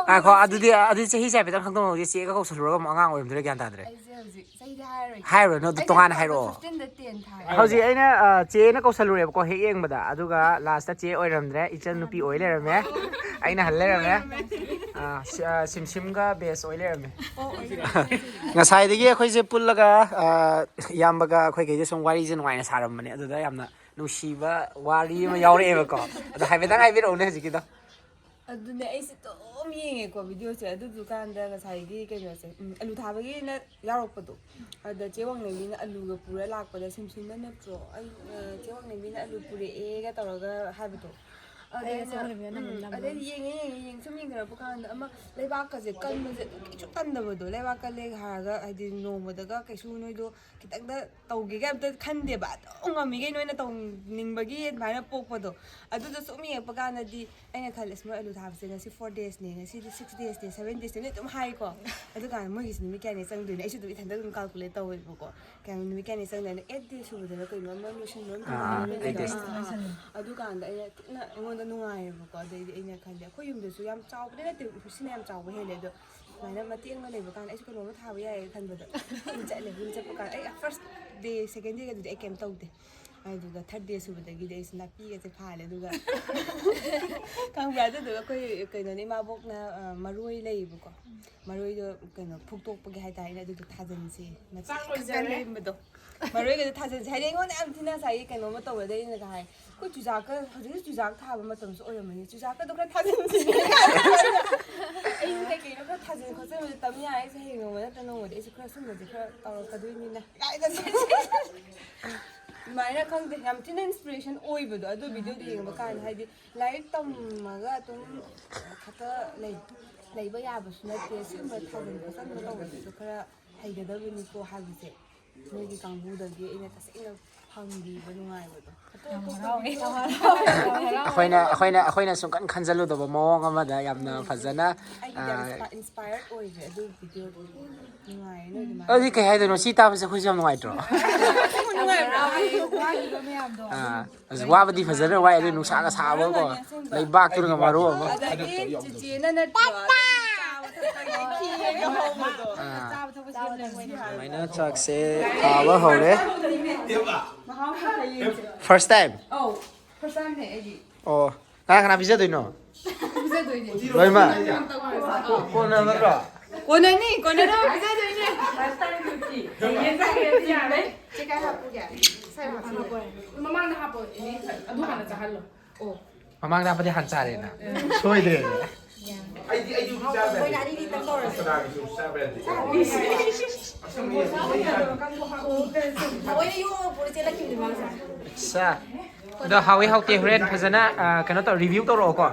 ꯉꯥꯏꯈꯣ, ꯑꯗꯨꯗꯤ ꯑꯗꯨꯗꯤ ꯆꯍꯤꯁꯦ ꯍꯥꯏꯐꯦꯠꯇꯪ ꯈꯪꯗꯣꯛꯍꯧꯒꯦ꯫ ꯆꯦꯒ ꯀꯧꯁꯜꯂꯨꯔꯒ ꯑꯃꯨꯛ ꯑꯉꯥꯡ ꯑꯣꯏꯔꯝꯗꯣꯏꯔꯥ ꯒ꯭ꯌꯥꯟ ꯇꯥꯗ꯭ꯔꯦ꯫ ꯑꯩꯁꯦ ꯍꯧꯖꯤꯛ ꯆꯍꯤꯗꯤ ꯍꯥꯏꯔꯣꯏꯒꯦ꯫ ꯍꯥꯏꯔꯨꯔꯅꯨ, ꯑꯗꯨ ꯑꯩꯁꯦ ꯇꯣꯉꯥꯟꯅ ꯍꯥꯏꯔꯛꯑꯣ꯫ Fifteen ꯗ ten ꯊꯥꯏ꯫ ꯍꯧꯖꯤꯛ ꯑꯩꯅ, ꯑ, ꯆꯦꯅ ꯀꯧꯁꯜꯂꯨꯔꯦꯕꯀꯣ ꯍꯦꯛ ꯌꯦꯡꯕꯗ, ꯑꯗꯨꯒ ꯂꯥꯁꯇ ꯆꯦ ꯑꯣꯏꯔꯝꯗ꯭ꯔꯦ, ꯏꯆꯟ ꯅꯨꯄꯤ ꯑꯣꯏ ꯂꯩꯔꯝꯃꯦ꯫ ꯑꯩꯅ ꯍꯜ ꯂꯩꯔꯝꯃꯦ꯫ ꯑ, ꯁꯤ-, ꯑ, ꯁꯤꯝꯁꯤꯝꯒ ꯕꯦꯁ ꯑꯣꯏ ꯂꯩꯔꯝꯃꯦ꯫ ꯉꯁꯥꯏꯗꯒꯤ ꯑꯩꯈꯣꯏꯁꯦ ꯄꯨꯜꯂꯒ, ꯑ, ꯏꯌꯥꯝꯕꯒ ꯑꯩꯈꯣꯏꯈꯩꯁꯦ ꯁꯨꯝ ꯋꯥꯔꯤꯁꯦ ꯅꯨꯡꯉꯥꯏꯅ ꯁꯥꯔꯝꯕꯅꯦ, ꯑꯗꯨꯗ ꯌꯥꯝꯅ ꯅꯨꯡꯁꯤꯕ ꯋꯥꯔꯤ ꯑꯃ ꯌꯥꯎꯔꯛꯑꯦꯕꯀꯣ꯫ ꯑꯗꯣ ꯍꯥꯏꯐꯦꯠꯇꯪ ꯍꯥꯏꯕꯤꯔꯛꯎꯅꯦ ꯍꯧꯖꯤꯛꯀꯤꯗꯣ꯫ ꯑꯗꯨꯅꯦ, ꯑꯩꯁꯦ ꯑꯗꯨꯝ ꯌꯦꯡꯉꯦꯀꯣ ꯚꯤꯗꯤꯑꯣꯁꯦ꯫ ꯑꯗꯨꯗꯨꯀꯥꯟꯗ ꯉꯁꯥꯏꯒꯤ ꯀꯩꯅꯣꯁꯦ, ꯎꯝ, ꯑꯂꯨ ꯊꯥꯕꯒꯤꯅ ꯌꯥꯎꯔꯛꯄꯗꯣ, ꯑꯗ ꯆꯦ ꯋꯥꯡꯂꯦꯝꯕꯤꯅ ꯑꯂꯨꯒ ꯄꯨꯔ ꯂꯥꯛꯄꯗ ꯁꯤꯝꯁꯤꯝꯅ ꯅꯠꯇ꯭ꯔꯣ? ꯑꯩ, ꯑ, "ꯆꯦ ꯋꯥꯡꯂꯦꯝꯕꯤꯅ ꯑꯂꯨ ꯄꯨꯔꯛꯑꯦꯒ" ꯇꯧꯔꯒ ꯍꯥꯏꯕꯗꯣ꯫ ꯑꯗ ꯑꯩꯅ, ꯎꯝ, ꯑꯗꯩ ꯌꯦꯡꯉꯦ, ꯌꯦꯡꯉꯦ, ꯌꯦꯡꯉꯦ, ꯁꯨꯝ ꯌꯦꯡꯊꯔꯛꯄ ꯀꯥꯟꯗ ꯑꯃ ꯂꯩꯕꯥꯛꯀꯁꯦ ꯀꯟꯕꯁꯦ ꯑꯗꯨꯝ ꯀꯩꯁꯨ ꯀꯟꯗꯕꯗꯣ, ꯂꯩꯕꯥꯛ ꯀꯜꯂꯦ ꯍꯥꯏꯔꯒ ꯍꯥꯏꯗꯤ ꯅꯣꯡꯃꯗꯒ ꯀꯩꯁꯨ ꯅꯣꯏꯗꯣ ꯈꯤꯇꯪꯗ ꯇꯧꯒꯦꯒ ꯑꯝꯇ ꯈꯟꯗꯦꯕ, ꯑꯗꯨꯝ ꯉꯝꯃꯤꯈꯩ ꯅꯣꯏꯅ ꯇꯧꯅꯤꯡꯕꯒꯤ ꯑꯗꯨꯃꯥꯏꯅ ꯄꯣꯛꯄꯗꯣ꯫ ꯑꯗꯨꯗꯣ ꯁꯨꯝ ꯌꯦꯡꯉꯛꯄ ꯀꯥꯟꯗꯗꯤ ꯑꯩꯅ ꯈꯜꯂꯦ, "ꯑꯁ, ꯃꯣꯏ ꯑꯂꯨ ꯊꯥꯕꯁꯦ ꯉꯁꯤ four days ꯅꯦ, ꯉꯁꯤꯗꯤ six days ꯅꯦ, seven days ꯅꯦ" ꯅꯣꯏ ꯑꯗꯨꯝ ꯍꯥꯏꯀꯣ꯫ ꯑꯗꯨꯀꯥꯟꯗ ꯃꯣꯏꯒꯤꯁꯦ ꯅꯨꯃꯤꯠ ꯀꯌꯥꯅꯤ ꯆꯪꯗꯣꯏꯅꯣ ꯑꯩꯁꯨ ꯑꯗꯨꯝ ꯏꯊꯟꯇ ꯑꯗꯨꯝ calculate ꯇꯧꯋꯦꯕꯀꯣ꯫ ꯀꯌꯥꯝ, ꯅꯨꯃꯤꯠ ꯀꯌꯥꯅꯤ ꯆꯪꯗꯣꯏꯅꯣ? Eight days ꯁꯨꯕꯗꯔ ꯀꯩꯅꯣ ꯑꯃ ꯂꯣꯏꯁꯤꯟꯕ ꯑꯃ ꯑꯥ, ꯑꯥ, ꯇꯧꯕꯅꯦ꯫ Eight days꯫ ꯑꯥ, ꯑꯗꯨꯀꯥꯟꯗ ꯑꯩꯅ ꯊꯤꯅ ꯑꯩꯉꯣꯟꯗ ꯅꯨꯡꯉꯥꯏꯌꯦꯕꯀꯣ꯫ ꯑꯗꯩꯗꯤ ꯑꯩꯅ ꯈꯜꯂꯦ, ꯑꯩꯈꯣꯏ ꯌꯨꯝꯗꯁꯨ ꯌꯥꯝ ꯆꯥꯎꯕꯗꯤ ꯅꯠꯇꯦ, ꯁꯤꯅ ꯌꯥꯝ ꯆꯥꯎꯕ ꯍꯦꯜꯂꯦ꯫ ꯑꯗꯣ ꯁꯨꯃꯥꯏꯅ ꯃꯇꯦꯛ ꯑꯃ ꯂꯩꯕ ꯀꯥꯟꯗ ꯑꯩꯁꯨ ꯀꯩꯅꯣꯝꯃ ꯊꯥꯕ ꯌꯥꯏꯌꯦ ꯈꯟꯕꯗꯣ ꯑꯗꯨꯝ ꯆꯠꯂꯦ꯫ ꯑꯗꯨꯝ ꯆꯠꯄ ꯀꯥꯟꯗ ꯑꯩ first day, second day ꯒꯗꯨꯗꯤ ꯑꯩ ꯀꯩꯝ ꯇꯧꯗꯦ꯫ ꯑꯗꯨꯒ third day ꯁꯨꯕꯗꯒꯤꯗꯤ ꯑꯩꯁꯦ ꯅꯥꯄꯤꯒꯁꯦ ꯐꯥꯜꯂꯦ꯫ ꯑꯗꯨꯒ ꯈꯪꯕ꯭ꯔꯥ? ꯑꯗꯨꯗꯨꯒ ꯑꯩꯈꯣꯏ ꯀꯩꯅꯣꯅꯦ, ꯏꯃꯥꯕꯣꯛꯅ, ꯑ, ꯃꯔꯣꯏ ꯂꯩꯌꯦꯕꯀꯣ꯫ ꯃꯔꯣꯏꯗꯣ ꯀꯩꯅꯣ ꯐꯨꯛꯇꯣꯛꯄꯒꯤ ꯍꯥꯏꯇꯥꯔꯦꯅꯦ꯫ ꯑꯗꯨꯗꯣ ꯊꯥꯖꯤꯟꯁꯦ꯫ ꯃꯆꯥ ꯆꯥꯛ ꯀꯣꯟꯖꯔꯦ꯫ ꯂꯩꯔꯝꯕꯗꯣ꯫ ꯃꯔꯣꯏꯒꯗꯣ ꯊꯥꯖꯤꯟꯁꯦ꯫ ꯍꯥꯏꯗꯤ ꯑꯩꯉꯣꯟꯗ ꯌꯥꯝ ꯊꯤꯅ ꯉꯁꯥꯏꯒꯤ ꯀꯩꯅꯣꯝꯃ ꯇꯧꯕꯗ ꯑꯩꯅꯒ ꯍꯥꯏ, "ꯑꯩꯈꯣꯏ ꯆꯨꯖꯥꯛꯀ ꯍꯧꯖꯤꯛ ꯆꯨꯖꯥꯛ ꯊꯥꯕ ꯃꯇꯝꯁꯨ ꯑꯣꯏꯔꯝꯃꯅꯤ, ꯆꯨꯖꯥꯛꯀꯗꯣ ꯈꯔ ꯊꯥꯖꯤꯟꯁꯤ"꯫ ꯑꯩꯁꯨ ꯀꯩ ꯀꯩꯅꯣ ꯈꯔ ꯊꯥꯖꯤꯟ ꯈꯣꯠꯆꯤꯟꯕꯁꯦ ꯇꯝ ꯌꯥꯏ꯫ ꯑꯩꯁꯦ ꯍꯌꯦꯡ ꯅꯣꯡꯃ ꯅꯠꯇ꯭ꯔ ꯅꯣꯡꯃꯗꯤ ꯑꯩꯁꯨ ꯈꯔ ꯁꯨꯝꯕꯁꯦ ꯈꯔ ꯇꯧꯔꯛꯀꯗꯣꯏꯅꯤꯅ ꯀꯥꯏꯅ꯫ ꯑꯗꯨꯃꯥꯏꯅ ꯈꯪꯗꯦ, ꯌꯥꯝ ꯊꯤꯅ inspiration ꯑꯣꯏꯕꯗꯣ ꯑꯗꯨ ꯚꯤꯗꯤꯑꯣꯗꯣ ꯌꯦꯡꯕ ꯀꯥꯟꯗ꯫ ꯍꯥꯏꯗꯤ ꯂꯥꯏꯔꯤꯛ ꯇꯝꯃꯒ ꯑꯗꯨꯝ ꯈꯛꯇ ꯂꯩ-, ꯂꯩꯕ ꯌꯥꯕꯁꯨ ꯅꯠꯇꯦ꯫ ꯁꯤꯒꯨꯝꯕ ꯊꯥꯖꯤꯟ ꯈꯣꯠꯆꯤꯟꯕ ꯇꯧꯕꯁꯤꯁꯨ ꯈꯔ ꯍꯩꯒꯗꯕꯅꯤꯀꯣ ꯍꯥꯏꯕꯁꯦ ꯅꯣꯏꯒꯤ ꯀꯥꯡꯕꯨꯗꯒꯤ ꯑꯩꯅ ꯇꯁꯦꯡꯅ ꯐꯪꯈꯤꯕ ꯅꯨꯡꯉꯥꯏꯕꯗꯣ꯫ ꯑꯇꯣꯞ ꯌꯥꯝ ꯑꯇꯣꯞꯄ ꯍꯔꯥꯎꯋꯦ, video ꯌꯥꯝ ꯍꯔꯥꯎꯋꯦ, ꯌꯥꯝ ꯍꯔꯥꯎꯋꯦ꯫ ꯑꯩꯈꯣꯏꯅ, ꯑꯩꯈꯣꯏꯅ, ꯑꯩꯈꯣꯏꯅ ꯁꯨꯡꯈꯟ ꯈꯟꯖꯜꯂꯨꯗꯕ ꯃꯑꯣꯡ ꯑꯃꯗ ꯌꯥꯝꯅ ꯐꯖꯅ, ꯑꯩꯒꯤꯗꯤ ꯌꯥꯝ ꯑꯥ, inspire-, inspired ꯑꯣꯏꯈ꯭ꯔꯦ ꯑꯗꯨ ꯚꯤꯗꯤꯑꯣꯗꯣ꯫ ꯅꯨꯡꯉꯥꯏꯌꯦ ꯅꯣꯏ ꯑꯗꯨꯃꯥꯏꯅ꯫ ꯑꯗꯨꯗꯤ ꯀꯩ ꯍꯥꯏꯗꯣꯏꯅꯣ? ꯁꯤ ꯇꯥꯕꯁꯦ ꯑꯩꯈꯣꯏꯁꯨ ꯌꯥꯝ ꯅꯨꯡꯉꯥꯏꯇ꯭ꯔꯣ? ꯋꯥꯈꯤꯕ ꯃꯌꯥꯝꯗꯣ꯫ ꯑꯥ, ꯑꯁ, ꯋꯥꯕꯗꯤ ꯐꯖꯅ ꯋꯥꯏ, ꯑꯗꯨ ꯅꯨꯡꯁꯥꯒ ꯁꯥꯕꯀꯣ, ꯂꯩꯕꯥꯛꯇꯨꯅꯒ ꯃꯔꯣꯜ ꯑꯃ꯫ ꯑꯗꯒꯤ ꯆꯤꯆꯦꯅ ꯅꯠꯇ꯭ꯔꯣ ꯆꯥꯕ ꯊꯛꯄꯒꯤ ꯈꯦꯔꯒ ꯍꯧꯕꯗꯣ꯫ ꯑꯥ꯫ ꯆꯥꯕ ꯊꯛꯄ ꯁꯦꯝꯗꯕꯅꯤ꯫ ꯑꯗꯨꯃꯥꯏꯅ ꯆꯥꯛꯁꯦ ꯀꯥꯕ ꯍꯧꯔꯦ꯫ ꯃꯍꯥꯎ ꯈꯔ ꯌꯦꯡꯁꯦ꯫ First time? ꯑꯧ, first timeꯅꯦ ꯑꯩꯗꯤ꯫ ꯑꯣ, ꯀꯅꯥ ꯀꯅꯥ ꯄꯤꯖꯗꯣꯏꯅꯣ? ꯄꯤꯖꯗꯣꯏꯅꯦ꯫ ꯂꯣꯏꯃꯛ? ꯀꯣꯟꯅ ꯅꯠꯇ꯭ꯔꯣ? ꯀꯣꯟꯅꯅꯤ, ꯀꯣꯟꯅꯅꯕ ꯄꯤꯖꯗꯣꯏꯅꯦ꯫ First time ꯅꯠꯇꯦ꯫ ꯌꯦꯟ ꯆꯥꯒꯦꯗꯤ ꯌꯥꯔꯦ꯫ ꯆꯦ ꯀꯥꯏ ꯍꯥꯞꯄꯨꯒꯦ? ꯁꯥꯏ ꯍꯥꯞꯄꯨꯒꯦ? ꯃꯃꯥꯡꯗ ꯍꯥꯞꯄꯣ, ꯏꯅꯦ, ꯑꯗꯨ ꯍꯥꯟꯅ ꯆꯥꯍꯜꯂꯣ꯫ ꯑꯣ꯫ ꯃꯃꯥꯡꯗ ꯍꯥꯞꯄꯗꯤ ꯍꯥꯟ ꯆꯥꯔꯦꯅ꯫ ꯁꯣꯏꯗ꯭ꯔꯦ꯫ ꯑꯩꯗꯤ, ꯑꯩꯗꯤ ꯍꯧꯖꯤꯛ ꯆꯥꯗ꯭ꯔꯦ꯫ ꯃꯣꯏꯅ ꯑꯅꯤꯅꯤ ꯇꯧꯔꯁꯦ꯫ ꯀꯅꯥꯒꯤꯁꯨ ꯆꯥꯕ ꯌꯥꯗꯦ꯫ ꯂꯣꯏꯅ ꯌꯣꯝꯃ ꯄꯨꯔ ꯆꯦꯜꯂꯛꯈꯤꯕꯅꯦ ꯃꯥꯁꯦ꯫ ꯑꯠꯁꯥ꯫ ꯑꯗꯣ ꯍꯥꯎꯋꯤ ꯍꯥꯎꯇꯦ ꯍꯣꯔꯦꯟ ꯐꯖꯅ, ꯑ, ꯀꯩꯅꯣ ꯇꯧ, review ꯇꯧꯔꯛꯑꯣꯀꯣ꯫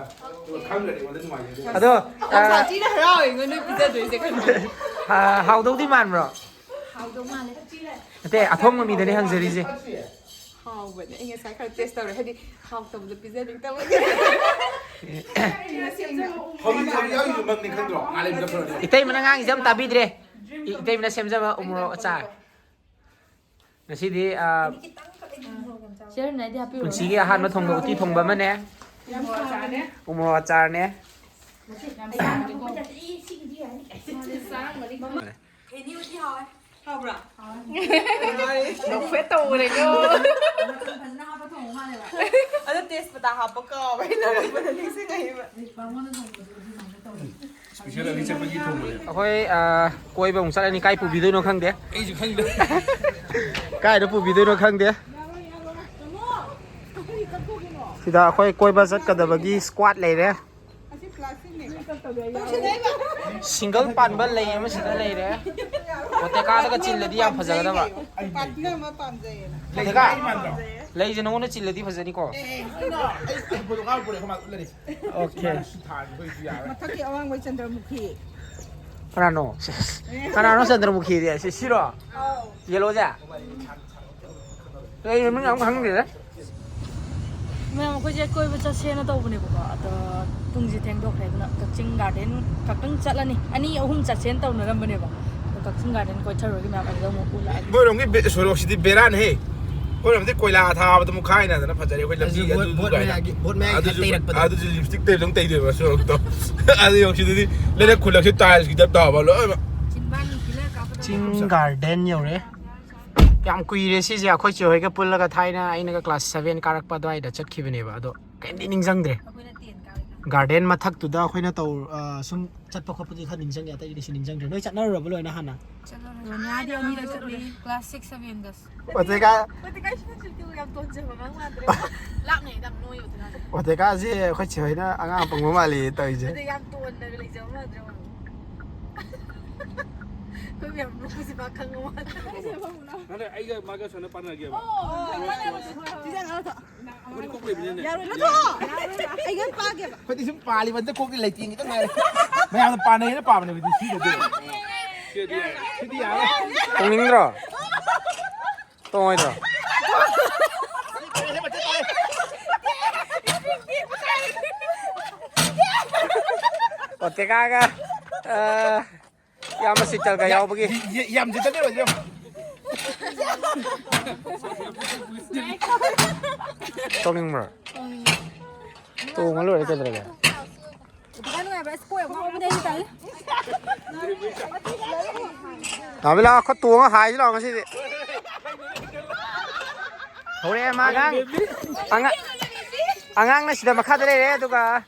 ꯈꯪꯗ꯭ꯔꯗꯤ ꯑꯩꯉꯣꯟꯗ ꯅꯨꯡꯉꯥꯏꯖꯗꯦ꯫ ꯑꯗꯣ, ꯌꯥꯝ ꯑ, ꯁꯥꯊꯤꯅ ꯍꯔꯥꯎꯋꯦ ꯅꯣꯏ ꯄꯤꯖꯗꯣꯏꯁꯦ ꯈꯟꯕꯗ꯫ ꯑ, ꯍꯥꯎꯗꯧꯗꯤ ꯃꯥꯟꯕ꯭ꯔꯣ? ꯍꯥꯎꯗꯧ ꯃꯥꯜꯂꯦ꯫ ꯅꯠꯇꯦ, ꯑꯊꯣꯡꯕ ꯃꯤꯗꯅꯦ ꯍꯪꯖꯔꯤꯁꯦ꯫ ꯍꯥꯎꯕꯅꯦ꯫ ꯑꯩ ꯉꯁꯥꯏ ꯈꯔ taste ꯇꯧꯔꯦ꯫ ꯍꯥꯏꯗꯤ ꯍꯥꯎꯇꯕꯗꯣ ꯄꯤꯖꯅꯤꯡꯗꯕꯒꯤ꯫ ꯍꯧꯖꯤꯛ ꯍꯧꯖꯤꯛ ꯌꯥꯎꯔꯤꯕꯃꯛꯅꯤ ꯈꯪꯗ꯭ꯔꯣ? ꯉꯥ ꯂꯩꯕꯗ ꯐꯔꯗꯤ꯫ ꯏꯇꯩꯃꯅ ꯉꯥꯡꯉꯤꯁꯦ ꯑꯝ ꯇꯥꯕꯤꯗ꯭ꯔꯦ꯫ ꯏ-, ꯏꯇꯩꯃꯅ ꯁꯦꯝꯖꯕ ꯎꯃꯣꯔꯣꯛ ꯑꯆꯥꯔ꯫ ꯉꯁꯤꯗꯤ, ꯑ, ꯆꯤꯌꯔꯅ ꯑꯩꯗꯤ ꯍꯥꯞꯄꯤꯔꯣ꯫ ꯄꯨꯟꯁꯤꯒꯤ ꯑꯍꯥꯟꯕ ꯊꯣꯡꯕ ꯎꯇꯤ ꯊꯣꯡꯕ ꯑꯃꯅꯦ꯫ ꯎꯃꯣꯔꯣꯛ ꯑꯆꯥꯔꯅꯦ꯫ ꯌꯥꯝ ꯁꯥꯡꯕꯅꯤꯀꯣ꯫ ꯁꯤꯒꯤꯗꯤ ꯌꯥꯅꯤ꯫ ꯁꯤ ꯆꯥꯔꯝꯒꯅꯤ ꯈꯪꯉꯦ꯫ ꯈꯦꯅꯤ ꯎꯇꯤ ꯍꯥꯎꯋꯦ꯫ ꯍꯥꯎꯕ꯭ꯔꯥ? ꯅꯣꯛꯐꯦꯠ ꯇꯧꯈ꯭ꯔꯦꯀꯣ꯫ ꯃꯆꯜ ꯐꯖꯅ ꯍꯥꯞꯄ ꯊꯣꯡꯕ ꯃꯥꯜꯂꯦꯕ꯫ ꯑꯗꯣ ꯇꯦꯖꯄꯇꯥ ꯍꯥꯞꯄ ꯀꯥꯎꯕ ꯑꯩꯅ ꯂꯧꯕꯗ ꯅꯤꯡꯁꯤꯡꯉꯛꯏꯕ꯫ ꯕꯥꯃꯣꯟꯅ ꯊꯣꯡꯕꯗꯣ ꯑꯗꯨꯃꯥꯏꯅ ꯇꯧꯋꯦ꯫ Special ꯑꯅꯤ ꯆꯠꯄꯒꯤ ꯊꯣꯡꯕꯅꯦ꯫ ꯑꯩꯈꯣꯏ, ꯑ, ꯀꯣꯏꯕ ꯑꯃꯨꯛ ꯆꯠꯂꯅꯤ꯫ ꯀꯥꯏ ꯄꯨꯕꯤꯗꯣꯏꯅꯣ ꯈꯪꯗꯦ꯫ ꯑꯩꯁꯨ ꯈꯪꯗꯦ꯫ ꯀꯥꯏꯗ ꯄꯨꯕꯤꯗꯣꯏꯅꯣ ꯈꯪꯗꯦ꯫ ꯁꯤꯗ ꯑꯩꯈꯣꯏ ꯀꯣꯏꯕ ꯆꯠꯀꯗꯕꯒꯤ squad ꯂꯩꯔꯦ꯫ ꯑꯁꯤ plasticꯅꯦ꯫ Single ꯄꯥꯟꯕ ꯂꯩ ꯑꯃ ꯁꯤꯗ ꯂꯩꯔꯦ꯫ ꯕꯣꯇꯦꯀꯥꯗꯒ ꯆꯤꯜꯂꯗꯤ ꯌꯥꯝ ꯐꯖꯒꯗꯕ꯫ Partner ꯑꯃ ꯄꯥꯝꯖꯩꯌꯦꯅ꯫ ꯕꯣꯇꯦꯀꯥ, ꯂꯩꯁꯦ ꯅꯉꯣꯟꯗ ꯆꯤꯜꯂꯗꯤ ꯐꯖꯅꯤꯀꯣ꯫ ꯑꯦ, ꯑꯦ, ꯑꯩꯅ, ꯑꯩ photo ꯀꯥꯞꯄ ꯄꯨꯔꯛꯑꯦ, ꯑꯩꯈꯣꯏ ꯃꯥ ꯎꯠꯂꯔꯤ꯫ Okay꯫ ꯁꯤ ꯊꯥꯔꯗꯤ ꯑꯩꯈꯣꯏꯁꯨ ꯌꯥꯔꯣꯏ꯫ ꯃꯊꯛꯀꯤ ꯑꯋꯥꯡꯕꯩ ꯆꯟꯗ꯭ꯔꯃꯨꯈꯤ꯫ ꯀꯅꯥꯅꯣ? ꯁꯦꯁ꯫ ꯀꯅꯥꯅꯣ ꯆꯟꯗ꯭ꯔꯃꯨꯈꯤꯗꯤ? ꯁꯤ, ꯁꯤꯔꯣ? ꯑꯧ꯫ Yellowꯁꯦ? ꯑꯩ ꯃꯃꯤꯡ ꯑꯃ ꯈꯪꯗꯦꯗ꯫ ꯃꯌꯥꯝ, ꯑꯩꯈꯣꯏꯁꯦ ꯀꯣꯏꯕ ꯆꯠꯁꯦꯅ ꯇꯧꯕꯅꯦꯕꯀꯣ, ꯑꯗꯣ ꯄꯨꯡꯁꯦ ꯊꯦꯡꯗꯣꯛꯈ꯭ꯔꯦ, ꯑꯗꯨꯅ ꯀꯛꯆꯤꯡ garden ꯈꯛꯇꯪ ꯆꯠꯂꯅꯤ꯫ ꯑꯅꯤ ꯑꯍꯨꯝ ꯆꯠꯁꯦꯅ ꯇꯧꯅꯔꯝꯕꯅꯦꯕ, ꯑꯗꯣ ꯀꯛꯆꯤꯡ ꯒꯥꯔꯗꯦꯟ ꯀꯣꯏꯊꯔꯨꯔꯒꯦ ꯃꯌꯥꯝ, ꯑꯗꯨꯗ ꯑꯃꯨꯛ ꯎꯠꯂꯛꯑꯒꯦ꯫ ꯃꯣꯏꯔꯣꯝꯒꯤ ꯕꯦ-, ꯁꯣꯔꯣꯛꯁꯤꯗꯤ ꯕꯦꯔꯥꯅꯦꯍꯦ꯫ ꯑꯩꯈꯣꯏꯔꯣꯝꯗꯤ ꯀꯣꯏꯂꯥ ꯊꯥꯕꯗ ꯑꯃꯨꯛ ꯈꯥꯏꯅꯗꯅ ꯐꯖꯔꯦ ꯑꯩꯈꯣꯏ ꯂꯝꯕꯤ ꯑꯗꯨꯁꯨ ꯕꯣꯠ, ꯑꯗꯨꯗꯨ ꯕꯣꯠ ꯀꯥꯏꯅ꯫ ꯃꯌꯥꯒꯤ, ꯕꯣꯠ ꯃꯌꯥꯒꯤ ꯈꯔ ꯑꯗꯨꯁꯨ, ꯇꯩꯔꯛꯄꯗꯣ꯫ ꯑꯗꯨꯁꯨ ꯂꯤꯞꯁꯇꯤꯛ ꯇꯩꯕꯗꯧ ꯇꯩꯗꯣꯏꯕ ꯁꯣꯔꯣꯛꯇꯣ꯫ ꯑꯗꯨ ꯌꯦꯡꯉꯨ ꯁꯤꯗꯗꯤ ꯂꯩꯔꯛ ꯈꯨꯜꯂꯛꯁꯤ ꯇꯥꯏꯜꯁꯀꯤ ꯇꯥꯏꯞ ꯇꯧꯕ ꯂꯣꯏꯅꯃꯛ꯫ ꯆꯤꯡ ꯒꯥꯔꯗꯦꯟ ꯌꯧꯔꯦ꯫ ꯌꯥꯝ ꯀꯨꯏꯔꯦ ꯁꯤꯁꯦ, ꯑꯩꯈꯣꯏ ꯆꯦ ꯍꯣꯏꯒ ꯄꯨꯜꯂꯒ ꯊꯥꯏꯅ ꯑꯩꯅꯒ ꯀ꯭ꯂꯥꯁ ꯁꯚꯦꯟ ꯀꯥꯔꯛꯄ ꯑꯗꯨꯋꯥꯏꯗ ꯆꯠꯈꯤꯕꯅꯦꯕ꯫ ꯑꯗꯣ ꯀꯩꯝꯗꯤ ꯅꯤꯡꯁꯤꯡꯗ꯭ꯔꯦ꯫ ꯒꯥꯔꯗꯦꯟ ꯃꯊꯛꯇꯨꯗ ꯑꯩꯈꯣꯏꯅ ꯇꯧ-, ꯑ, ꯁꯨꯝ ꯆꯠꯄ ꯈꯣꯠꯄꯗꯤ ꯈꯔ ꯅꯤꯡꯁꯤꯡꯉꯦ, ꯑꯇꯩꯗꯤ ꯀꯩꯁꯨ ꯅꯤꯡꯁꯤꯡꯗ꯭ꯔꯦ꯫ ꯅꯣꯏ ꯆꯠꯅꯔꯨꯔꯕ ꯂꯣꯏꯅ ꯍꯥꯟꯅ? ꯆꯠꯂꯨꯔꯦ꯫ ꯔꯣꯅꯤꯌꯥꯗꯤ ꯑꯅꯤꯔꯛ ꯆꯠꯂꯨꯔꯦ꯫ Class six, ꯁꯚꯦꯟꯗꯁꯨ꯫ ꯑꯣꯇꯦꯀꯥ-, ꯑꯣꯇꯦꯀꯥꯁꯦ ꯑꯩꯈꯣꯏ ꯆꯦ ꯍꯣꯏꯅ ꯑꯉꯥꯡ ꯑꯄꯪꯕ ꯃꯥꯜꯂꯤ ꯇꯧꯔꯤꯁꯦ꯫ ꯑꯗꯨ ꯌꯥꯝ ꯇꯣꯟꯅꯒ ꯂꯩꯖꯕ ꯃꯥꯟꯗ꯭ꯔꯣ? ꯑꯩꯈꯣꯏ ꯃꯌꯥꯝ ꯅꯣꯛꯄꯁꯤ ꯃꯥ ꯈꯪꯉ ꯃꯥꯜꯂꯦ꯫ ꯅꯠꯇꯦ, ꯑꯩꯒ ꯃꯥꯒ ꯁꯨꯃꯥꯏꯅ ꯄꯥꯟꯅꯒꯦꯕ꯫ ꯁꯤꯗ ꯉꯥꯏꯈꯣ꯫ ꯑꯩꯈꯣꯏꯗꯤ ꯀꯣꯛ ꯂꯩꯕꯅꯤꯅꯅꯦ꯫ ꯌꯥꯔꯣꯏ, ꯅꯠꯇ꯭ꯔꯣ? ꯑꯩꯒ ꯄꯥꯒꯦꯕ꯫ ꯑꯩꯈꯣꯏꯗꯤ ꯁꯨꯝ ꯄꯥꯜꯂꯤꯕ ꯅꯠꯇꯦ, ꯀꯣꯛꯇꯤ ꯂꯩꯇꯦꯡ ꯈꯤꯇꯪ ꯉꯥꯏꯔꯦ꯫ ꯃꯌꯥꯝꯅ ꯄꯥꯅꯩꯅ ꯄꯥꯕꯅꯦꯕ, ꯑꯗꯨ ꯁꯤꯗꯗꯤ꯫ ꯁꯤꯗꯤ ꯌꯥꯔꯦ꯫ ꯇꯣꯡꯅꯤꯡꯗ꯭ꯔꯣ? ꯇꯣꯡꯉꯣꯏꯗ꯭ꯔꯣ? ꯑꯣꯇꯦꯀꯥꯒ, ꯑ, ꯏꯌꯥꯝꯕ ꯁꯤꯇꯜꯒ ꯌꯥꯎꯕꯒꯤ꯫ ꯌꯥꯝ ꯁꯤꯇꯜꯗꯤ ꯑꯣꯏꯗ꯭ꯔꯦ꯫ ꯇꯣꯡꯅꯤꯡꯕ꯭ꯔꯣ? ꯇꯣꯡꯉ ꯂꯣꯏꯔꯦ ꯀꯩꯗꯧꯔꯒꯦ? ꯌꯥꯝ ꯅꯨꯡꯉꯥꯏꯕ꯭ꯔꯥ? ꯑꯁ, ꯀꯣꯛ ꯌꯥꯝ ꯉꯥꯎꯕꯅꯦ ꯑꯩ ꯇꯜꯂꯦ꯫ ꯂꯥꯛꯑꯣ, ꯂꯥꯛꯑꯣ, ꯈꯔ ꯇꯣꯡꯉ ꯍꯥꯏꯁꯤ ꯂꯥꯛꯑꯣ ꯉꯁꯤꯗꯤ꯫ ꯍꯧꯔꯛꯑꯦ ꯃꯥ ꯑꯉꯥꯡ꯫ ꯑꯉꯥꯡ-, ꯑꯉꯥꯡꯅ ꯁꯤꯗ ꯃꯈꯥꯗ ꯂꯩꯔꯦ, ꯑꯗꯨꯒ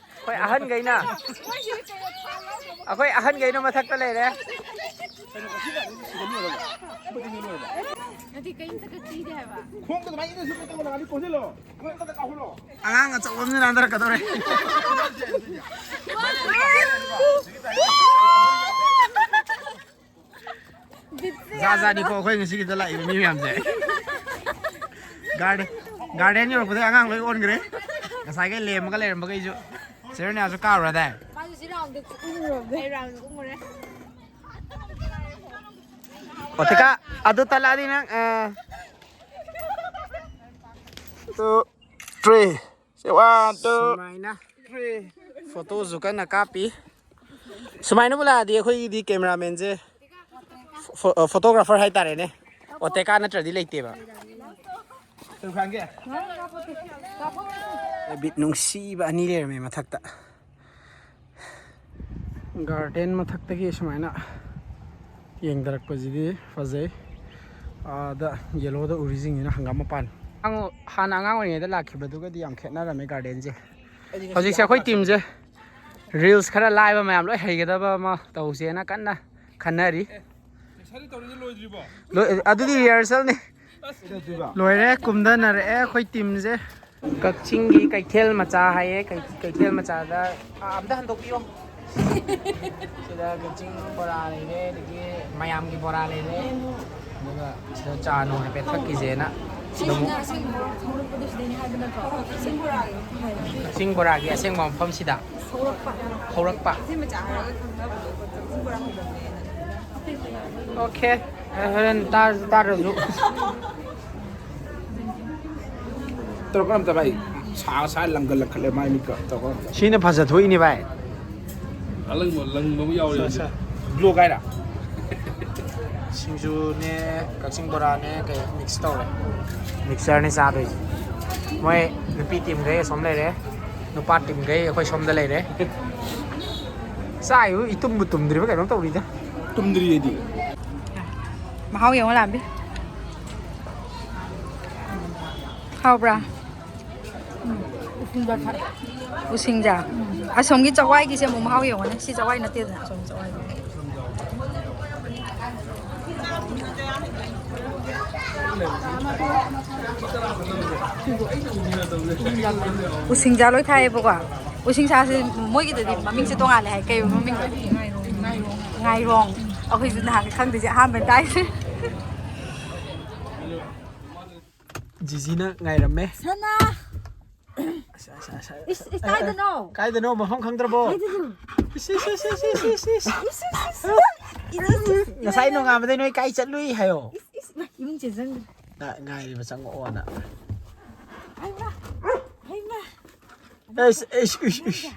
ꯑꯩꯈꯣꯏ ꯑꯍꯟꯈꯩꯅ, ꯑꯩꯈꯣꯏ ꯑꯍꯟꯈꯩꯅ ꯃꯊꯛꯇ ꯂꯩꯔꯦ꯫ ꯅꯠꯇꯦ, ꯀꯩꯝꯇ ꯀꯛꯄꯤꯗꯦ ꯍꯥꯏꯕ꯫ ꯈꯣꯡꯗ ꯑꯗꯨꯃꯥꯏꯅ ꯏꯟꯅ ꯁꯨꯝ ꯇꯧꯔ ꯂꯥꯛꯑꯗꯤ ꯀꯣꯟꯁꯤꯜꯂꯣ꯫ ꯈꯣꯡꯗ ꯀꯥꯎꯍꯜꯂꯣ꯫ ꯑꯉꯥꯡ ꯑꯆꯧꯕ ꯑꯃꯅ ꯅꯥꯟꯊꯔꯛꯀꯗꯧꯔꯦ꯫ ꯖꯥꯠ ꯖꯥꯠꯅꯤꯀꯣ ꯑꯩꯈꯣꯏ ꯉꯁꯤꯒꯤꯗ ꯂꯥꯛꯏꯕ ꯃꯤ ꯃꯌꯥꯝꯁꯦ꯫ ꯒꯥꯔꯗꯦꯟ, ꯒꯥꯔꯗꯦꯟ ꯌꯧꯔꯛꯄꯗ ꯑꯉꯥꯡ ꯂꯣꯏ ꯑꯣꯟꯈ꯭ꯔꯦ꯫ ꯉꯁꯥꯏꯒꯩ ꯂꯦꯝꯃꯒ ꯂꯩꯔꯝꯕꯈꯩꯁꯨ꯫ ꯆꯦ ꯔꯣꯅꯤꯌꯥꯁꯨ ꯀꯥꯎꯔꯗꯥꯏ? ꯃꯥꯁꯨ ꯁꯤ ꯔꯥꯎꯟꯗ ꯎꯪꯉꯨꯔꯕꯅꯦ꯫ ꯑꯩ ꯔꯥꯎꯟꯗ ꯎꯪꯉꯨꯔꯦ꯫ ꯑꯣꯇꯤꯀꯥ, ꯑꯗꯨ ꯇꯠꯂꯛꯑꯗꯤ ꯅꯪ, ꯑ, two, three꯫ ꯁꯦ, one, two, ꯁꯨꯃꯥꯏꯅ three꯫ ꯐꯣꯇꯣꯁꯨ ꯀꯟꯅ ꯀꯥꯞꯄꯤ꯫ ꯁꯨꯃꯥꯏꯅꯕꯨ ꯂꯥꯛꯑꯗꯤ ꯑꯩꯈꯣꯏꯒꯤꯗꯤ ꯀꯦꯃꯦꯔꯥꯃꯦꯟꯁꯦ ꯐꯣꯇꯣꯒ꯭ꯔꯥꯐꯔ ꯍꯥꯏꯇꯥꯔꯦꯅꯦ꯫ ꯑꯣꯇꯦꯀꯥ ꯅꯠꯇ꯭ꯔꯗꯤ ꯂꯩꯇꯦꯕ꯫ ꯕꯤꯠ ꯅꯨꯡꯁꯤꯕ ꯑꯅꯤ ꯂꯩꯔꯝꯃꯦ ꯃꯊꯛꯇ꯫ ꯒꯥꯔꯗꯦꯟ ꯃꯊꯛꯇꯒꯤ ꯁꯨꯃꯥꯏꯅ ꯌꯦꯡꯊꯔꯛꯄꯁꯤꯗꯤ ꯐꯖꯩ꯫ ꯑꯥꯗ ꯌꯦꯂꯣꯗ ꯎꯔꯤꯁꯤꯡꯁꯤꯅ ꯍꯪꯒꯥꯝ ꯃꯄꯥꯟ꯫ ꯑꯉꯥꯡ-, ꯍꯥꯟꯅ ꯑꯉꯥꯡ ꯑꯣꯏꯔꯤꯉꯩꯗ ꯂꯥꯛꯈꯤꯕꯗꯨꯒꯗꯤ ꯌꯥꯝ ꯈꯦꯠꯅꯔꯝꯃꯦ ꯒꯥꯔꯗꯦꯟꯁꯦ꯫ ꯍꯧꯖꯤꯛꯁꯦ ꯑꯩꯈꯣꯏ ꯇꯤꯝꯁꯦ ꯔꯤꯜꯁ ꯈꯔ ꯂꯥꯏꯕ ꯃꯌꯥꯝ ꯂꯣꯏ ꯍꯩꯒꯗꯕ ꯑꯃ ꯇꯧꯁꯦꯅ ꯀꯟꯅ ꯈꯟꯅꯔꯤ꯫ ꯂꯣꯏ-, ꯑꯗꯨꯗꯤ ꯔꯤꯍꯔꯁꯦꯜꯅꯤ꯫ ꯂꯣꯏꯔꯦ, ꯀꯨꯝꯊꯅꯔꯛꯑꯦ ꯑꯩꯈꯣꯏ ꯇꯤꯝꯁꯦ꯫ ꯀꯛꯆꯤꯡꯒꯤ ꯀꯩꯊꯦꯜ ꯃꯆꯥ ꯍꯥꯏꯌꯦ꯫ ꯀꯩ-, ꯀꯩꯊꯦꯜ ꯃꯆꯥꯗ, ꯑꯥ, ꯑꯝꯇ ꯍꯟꯗꯣꯛꯄꯤꯌꯣ꯫ ꯁꯤꯗ ꯀꯛꯆꯤꯡ ꯕꯣꯔꯥ ꯂꯩꯔꯦ, ꯑꯗꯒꯤ ꯃꯌꯥꯝꯒꯤ ꯕꯣꯔꯥ ꯂꯩꯔꯦ, ꯑꯗꯨꯒ ꯁꯤꯗ ꯆꯥ ꯅꯨꯡ ꯍꯥꯏꯐꯦꯠ ꯊꯛꯈꯤꯁꯦꯅ꯫ ꯑꯗꯨꯝ ꯁꯤꯁꯤꯅ ꯑꯁꯦꯡꯕ ꯍꯧꯔꯛꯄꯗꯣ ꯁꯤꯗꯩꯅꯦ ꯍꯥꯏꯕ ꯅꯠꯇ꯭ꯔꯣ? ꯀꯛꯆꯤꯡ ꯕꯣꯔꯥꯒꯤ ꯍꯥꯏꯕ꯫ ꯀꯛꯆꯤꯡ ꯕꯣꯔꯥꯒꯤ ꯑꯁꯦꯡꯕ ꯃꯐꯝꯁꯤꯗ ꯍꯧꯔꯛꯄ꯫ ꯍꯧꯔꯛꯄ꯫ ꯁꯤ ꯃꯆꯥ ꯍꯥꯏꯔꯒ ꯈꯪꯅꯕꯗꯣ ꯀꯛꯆꯤꯡ ꯕꯣꯔꯥ ꯍꯧꯔꯛꯄꯅꯦꯅ꯫ ꯑꯣꯀꯦ꯫ ꯑꯦ, ꯍꯣꯔꯦꯟ ꯇꯥꯔꯁꯨ ꯇꯥꯗ꯭ꯔꯁꯨ꯫ ꯇꯧꯔꯛꯀꯅꯨ ꯑꯝꯇ ꯚꯥꯏ꯫ ꯁꯥ ꯁꯥ ꯂꯪꯒ ꯂꯪꯈꯠꯂꯦ ꯃꯥꯏ ꯃꯤꯠꯀ꯫ ꯇꯧꯔꯛꯀꯅꯨ ꯑꯝꯇ꯫ ꯁꯤꯅ ꯐꯖꯊꯣꯛꯏꯅꯦ ꯚꯥꯏ꯫ ꯑꯂꯪꯕ ꯂꯪꯕ ꯑꯃ ꯌꯥꯎꯔꯤ ꯁꯥ, ꯍꯧꯖꯤꯛ꯫ ꯁꯥ꯫ ꯒ꯭ꯂꯣ ꯀꯥꯏꯔ? ꯁꯤꯡꯖꯨꯅꯦ, ꯀꯛꯆꯤꯡ ꯕꯣꯔꯥꯅꯦ, ꯀꯩ ꯃꯤꯛꯁ ꯇꯧꯔꯦ꯫ ꯃꯤꯛꯁꯆꯔꯅꯦ ꯆꯥꯗꯣꯏꯁꯦ꯫ ꯃꯣꯏ ꯅꯨꯄꯤ ꯇꯤꯝꯈꯩ ꯑꯁꯣꯝ ꯂꯩꯔꯦ, ꯅꯨꯄꯥ ꯇꯤꯝꯈꯩ ꯑꯩꯈꯣꯏ ꯁꯣꯝꯗ ꯂꯩꯔꯦ꯫ ꯆꯥꯏꯕꯨ ꯏꯇꯨꯝꯕꯨ ꯇꯨꯝꯗ꯭ꯔꯤꯕ ꯀꯩꯅꯣꯝ ꯇꯧꯔꯤꯗ꯫ ꯇꯨꯝꯗ꯭ꯔꯤ ꯑꯩꯗꯤ꯫ ꯃꯍꯥꯎ ꯌꯦꯡꯉꯣ ꯂꯥꯝꯕꯤ꯫ ꯍꯥꯎꯕ꯭ꯔꯥ? ꯎꯁꯤꯡꯖꯥ꯫ ꯑꯁꯣꯝꯒꯤ ꯆꯋꯥꯏꯒꯤꯁꯦ ꯑꯃꯨꯛ ꯃꯍꯥꯎ ꯌꯦꯡꯉꯣꯅꯦ꯫ ꯁꯤ ꯆꯋꯥꯏ ꯅꯠꯇꯦꯗꯅ, ꯑꯁꯣꯝꯒꯤ ꯆꯋꯥꯏꯒꯤ꯫ ꯎꯁꯤꯡꯖꯥ ꯂꯣꯏ ꯊꯥꯏꯌꯦꯕꯀꯣ꯫ ꯎꯁꯤꯡꯁꯥꯁꯦ ꯃꯣꯏꯒꯤꯗꯗꯤ ꯃꯃꯤꯡꯁꯦ ꯇꯣꯡꯉꯥꯜꯂꯦ ꯍꯥꯏ꯫ ꯀꯩ ꯃꯃꯤꯡ? ꯉꯥꯏꯔꯣꯡ꯫ ꯑꯩꯈꯣꯏꯁꯨ ꯅꯍꯥꯟ ꯈꯪꯗꯣꯏꯁꯦ ꯑꯍꯥꯟꯕ ꯇꯥꯏꯁꯦ꯫ ꯖꯤꯖꯤꯅ ꯉꯥꯏꯔꯝꯃꯦ꯫ ꯁꯅꯥ! ꯑꯁ, ꯑꯁ, ꯑꯁ, ꯑꯁ꯫ ꯏꯁ, ꯏꯁ, ꯀꯥꯏꯗꯅꯣ? ꯀꯥꯏꯗꯅꯣ? ꯃꯐꯝ ꯈꯪꯗ꯭ꯔꯕꯣ? ꯀꯥꯏꯗꯅꯣ? ꯏꯁ, ꯏꯁ, ꯏꯁ꯫ ꯏꯁ, ꯏꯁ, ꯏꯁ꯫ ꯉꯁꯥꯏ ꯅꯣꯡꯉꯥꯟꯕꯗꯩ ꯅꯣꯏ ꯀꯥꯏ ꯆꯠꯂꯨꯏ ꯍꯥꯏꯌꯣ꯫ ꯏꯁ, ꯏꯁ, ꯏꯃꯥ, ꯏꯃꯨꯡ ꯆꯪꯁꯤꯟꯈ꯭ꯔꯦ꯫ ꯉꯥ-, ꯉꯥꯏꯔꯤꯕ ꯆꯪꯉꯛꯑꯣꯅ꯫ ꯍꯩꯃꯥ, ꯍꯩꯃꯥ꯫ ꯑꯩꯁ, ꯑꯩꯁ, ꯏꯁ, ꯏꯁ꯫